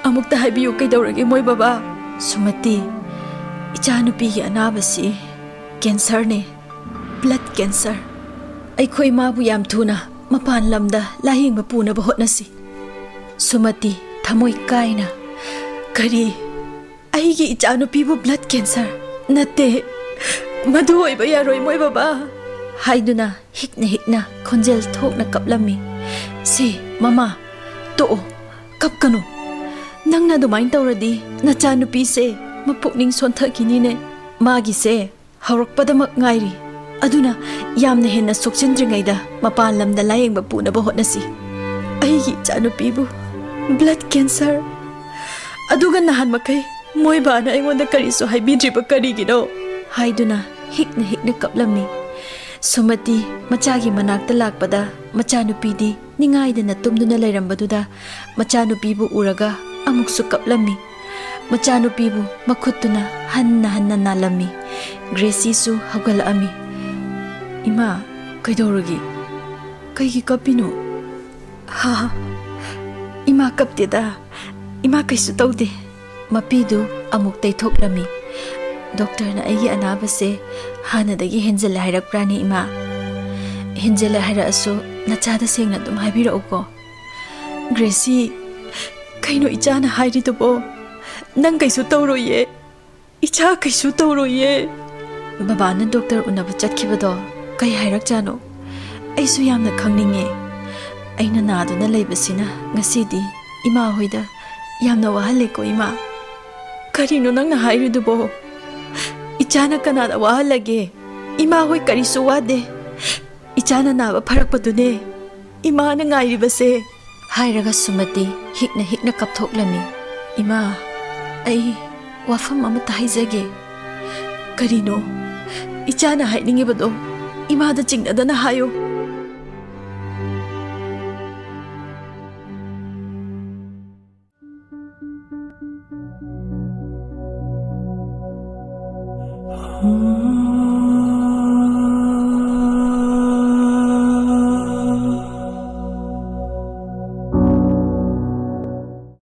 ꯑꯃꯨꯛꯇ ꯍꯥꯏꯕꯤꯌꯨ, ꯀꯩꯗꯧꯔꯒꯦ ꯃꯣꯏ ꯕꯕꯥ?" "ꯁꯨꯃꯇꯤ, ꯏꯆꯥꯅꯨꯄꯤꯒꯤ ꯑꯅꯥꯕꯁꯤ ꯀꯦꯟꯁꯔꯅꯦ, ꯕ꯭ꯂꯗ ꯀꯦꯟꯁꯔ꯫ ꯑꯩꯈꯣꯏ ꯃꯥꯕꯨ ꯌꯥꯝ ꯊꯨꯅ ꯃꯄꯥꯟ ꯂꯝꯗ ꯂꯥꯌꯦꯡꯕ ꯄꯨꯅꯕ ꯍꯣꯠꯅꯁꯤ꯫" ꯁꯨꯃꯇꯤ ꯊꯃꯣꯏ ꯀꯥꯏꯅ, "ꯀꯔꯤ? ꯑꯩꯒꯤ ꯏꯆꯥꯅꯨꯄꯤꯕꯨ ꯕ꯭ꯂꯗ ꯀꯦꯟꯁꯔ? ꯅꯠꯇꯦ, ꯃꯗꯨ ꯑꯣꯏꯕ ꯌꯥꯔꯣꯏ ꯃꯣꯏ ꯕꯕꯥ!" ꯍꯥꯏꯗꯨꯅ ꯍꯤꯛꯅ ꯍꯤꯛꯅ ꯈꯣꯟꯖꯦꯜ ꯊꯣꯛꯅ ꯀꯞꯂꯝꯃꯤ꯫ "ꯁꯦ, ꯃꯃꯥ, ꯇꯣꯛꯑꯣ, ꯀꯞꯀꯅꯨ꯫ ꯅꯪꯅ ꯑꯗꯨꯃꯥꯏꯅ ꯇꯧꯔꯗꯤ ꯅꯆꯥꯅꯨꯄꯤꯁꯦ ꯃꯄꯨꯛꯅꯤꯡ ꯁꯣꯟꯊꯈꯤꯅꯤꯅꯦ꯫ ꯃꯥꯒꯤꯁꯦ ꯍꯧꯔꯛꯄꯗꯃꯛ ꯉꯥꯏꯔꯤ꯫ ꯑꯗꯨꯅ ꯌꯥꯝꯅ ꯍꯦꯟꯅ ꯁꯣꯛꯆꯤꯟꯗ꯭ꯔꯤꯉꯩꯗ ꯃꯄꯥꯟ ꯂꯝꯗ ꯂꯥꯌꯦꯡꯕ ꯄꯨꯅꯕ ꯍꯣꯠꯅꯁꯤ꯫" "ꯑꯩꯒꯤ ꯏꯆꯥꯅꯨꯄꯤꯕꯨ ꯕ꯭ꯂꯗ ꯀꯦꯟꯁꯔ? ꯑꯗꯨꯒ ꯅꯍꯥꯟ ꯃꯈꯩ ꯃꯣꯏ ꯕꯥꯅ ꯑꯩꯉꯣꯟꯗ ꯀꯔꯤꯁꯨ ꯍꯥꯏꯕꯤꯗ꯭ꯔꯤꯕ ꯀꯔꯤꯒꯤꯅꯣ?" ꯍꯥꯏꯗꯨꯅ ꯍꯤꯛꯅ ꯍꯤꯛꯅ ꯀꯞꯂꯝꯃꯤ꯫ ꯁꯨꯃꯇꯤ ꯃꯆꯥꯒꯤ ꯃꯅꯥꯛꯇ ꯂꯥꯛꯄꯗ ꯃꯆꯥꯅꯨꯄꯤꯗꯤ ꯅꯤꯡꯉꯥꯏꯗꯅ ꯇꯨꯝꯗꯨꯅ ꯂꯩꯔꯝꯕꯗꯨꯗ ꯃꯆꯥꯅꯨꯄꯤꯕꯨ ꯎꯔꯒ ꯑꯃꯨꯛꯁꯨ ꯀꯞꯂꯝꯃꯤ꯫ ꯃꯆꯥꯅꯨꯄꯤꯕꯨ ꯃꯈꯨꯠꯇꯨꯅ ꯍꯟꯅ ꯍꯟꯅ ꯅꯥꯜꯂꯝꯃꯤ꯫ ꯒ꯭ꯔꯦꯁꯤꯁꯨ ꯍꯧꯒꯠꯂꯛꯑꯝꯃꯤ꯫ "ꯏꯃꯥ, ꯀꯩꯗꯧꯔꯒꯦ? ꯀꯩꯒꯤ ꯀꯞꯄꯤꯅꯣ?" "ꯍꯥ, ꯏꯃꯥ ꯀꯞꯇꯦꯗ, ꯏꯃꯥ ꯀꯩꯁꯨ ꯇꯧꯗꯦ꯫" ꯃꯄꯤꯗꯨ ꯑꯃꯨꯛ ꯇꯩꯊꯣꯛꯂꯝꯃꯤ꯫ "ꯗꯣꯛꯇꯔꯅ ꯑꯩꯒꯤ ꯑꯅꯥꯕꯁꯦ ꯍꯥꯟꯅꯗꯒꯤ ꯍꯦꯟꯖꯜꯂꯦ ꯍꯥꯏꯔꯛꯄ꯭ꯔꯥꯅꯦ, ꯏꯃꯥ?" "ꯍꯦꯟꯖꯜꯂꯦ ꯍꯥꯏꯔꯛꯑꯁꯨ ꯅꯆꯥꯗ ꯁꯦꯡꯅ ꯑꯗꯨꯝ ꯍꯥꯏꯕꯤꯔꯛꯎꯀꯣ꯫ ꯒ꯭ꯔꯦꯁꯤ, ꯀꯩꯅꯣ ꯏꯆꯥꯅ ꯍꯥꯏꯔꯤꯗꯨꯕꯣ? ꯅꯪ ꯀꯩꯁꯨ ꯇꯧꯔꯣꯏꯌꯦ꯫ ꯏꯆꯥ ꯀꯩꯁꯨ ꯇꯧꯔꯣꯏꯌꯦ꯫ ꯕꯕꯥꯅ ꯗꯣꯛꯇꯔ ꯎꯅꯕ ꯆꯠꯈꯤꯕꯗꯣ ꯀꯩ ꯍꯥꯏꯔꯛꯆꯥꯅꯣ? ꯑꯩꯁꯨ ꯌꯥꯝꯅ ꯈꯪꯅꯤꯡꯉꯦ꯫ ꯑꯩꯅ ꯅꯥꯗꯨꯅ ꯂꯩꯕꯁꯤꯅ ꯉꯁꯤꯗꯤ ꯏꯃꯥ ꯍꯣꯏꯗ ꯌꯥꯝꯅ ꯋꯥꯍꯜꯂꯦꯀꯣ, ꯏꯃꯥ꯫ ꯀꯔꯤꯅꯣ ꯅꯪꯅ ꯍꯥꯏꯔꯤꯗꯨꯕꯣ? ꯏꯆꯥꯅ ꯀꯅꯥꯗ ꯋꯥꯍꯜꯂꯒꯦ? ꯏꯃꯥ ꯍꯣꯏ ꯀꯔꯤꯁꯨ ꯋꯥꯗꯦ꯫ ꯏꯆꯥꯅ ꯅꯥꯕ ꯐꯔꯛꯄꯗꯨꯅꯦ ꯏꯃꯥꯅ ꯉꯥꯏꯔꯤꯕꯁꯦ꯫ ꯍꯥꯏꯔꯒ ꯁꯨꯃꯇꯤ ꯍꯤꯛꯅ ꯍꯤꯛꯅ ꯀꯞꯊꯣꯛꯂꯝꯃꯤ꯫ ꯏꯃꯥ, ꯑꯩ ꯋꯥꯐꯝ ꯑꯃꯠꯇ ꯍꯥꯏꯖꯒꯦ꯫ ꯀꯔꯤꯅꯣ? ꯏꯆꯥꯅ ꯍꯥꯏꯅꯤꯡꯉꯤꯕꯗꯣ ꯏꯃꯥꯗ ꯆꯤꯡꯅꯗꯅ ꯍꯥꯏꯌꯨ꯫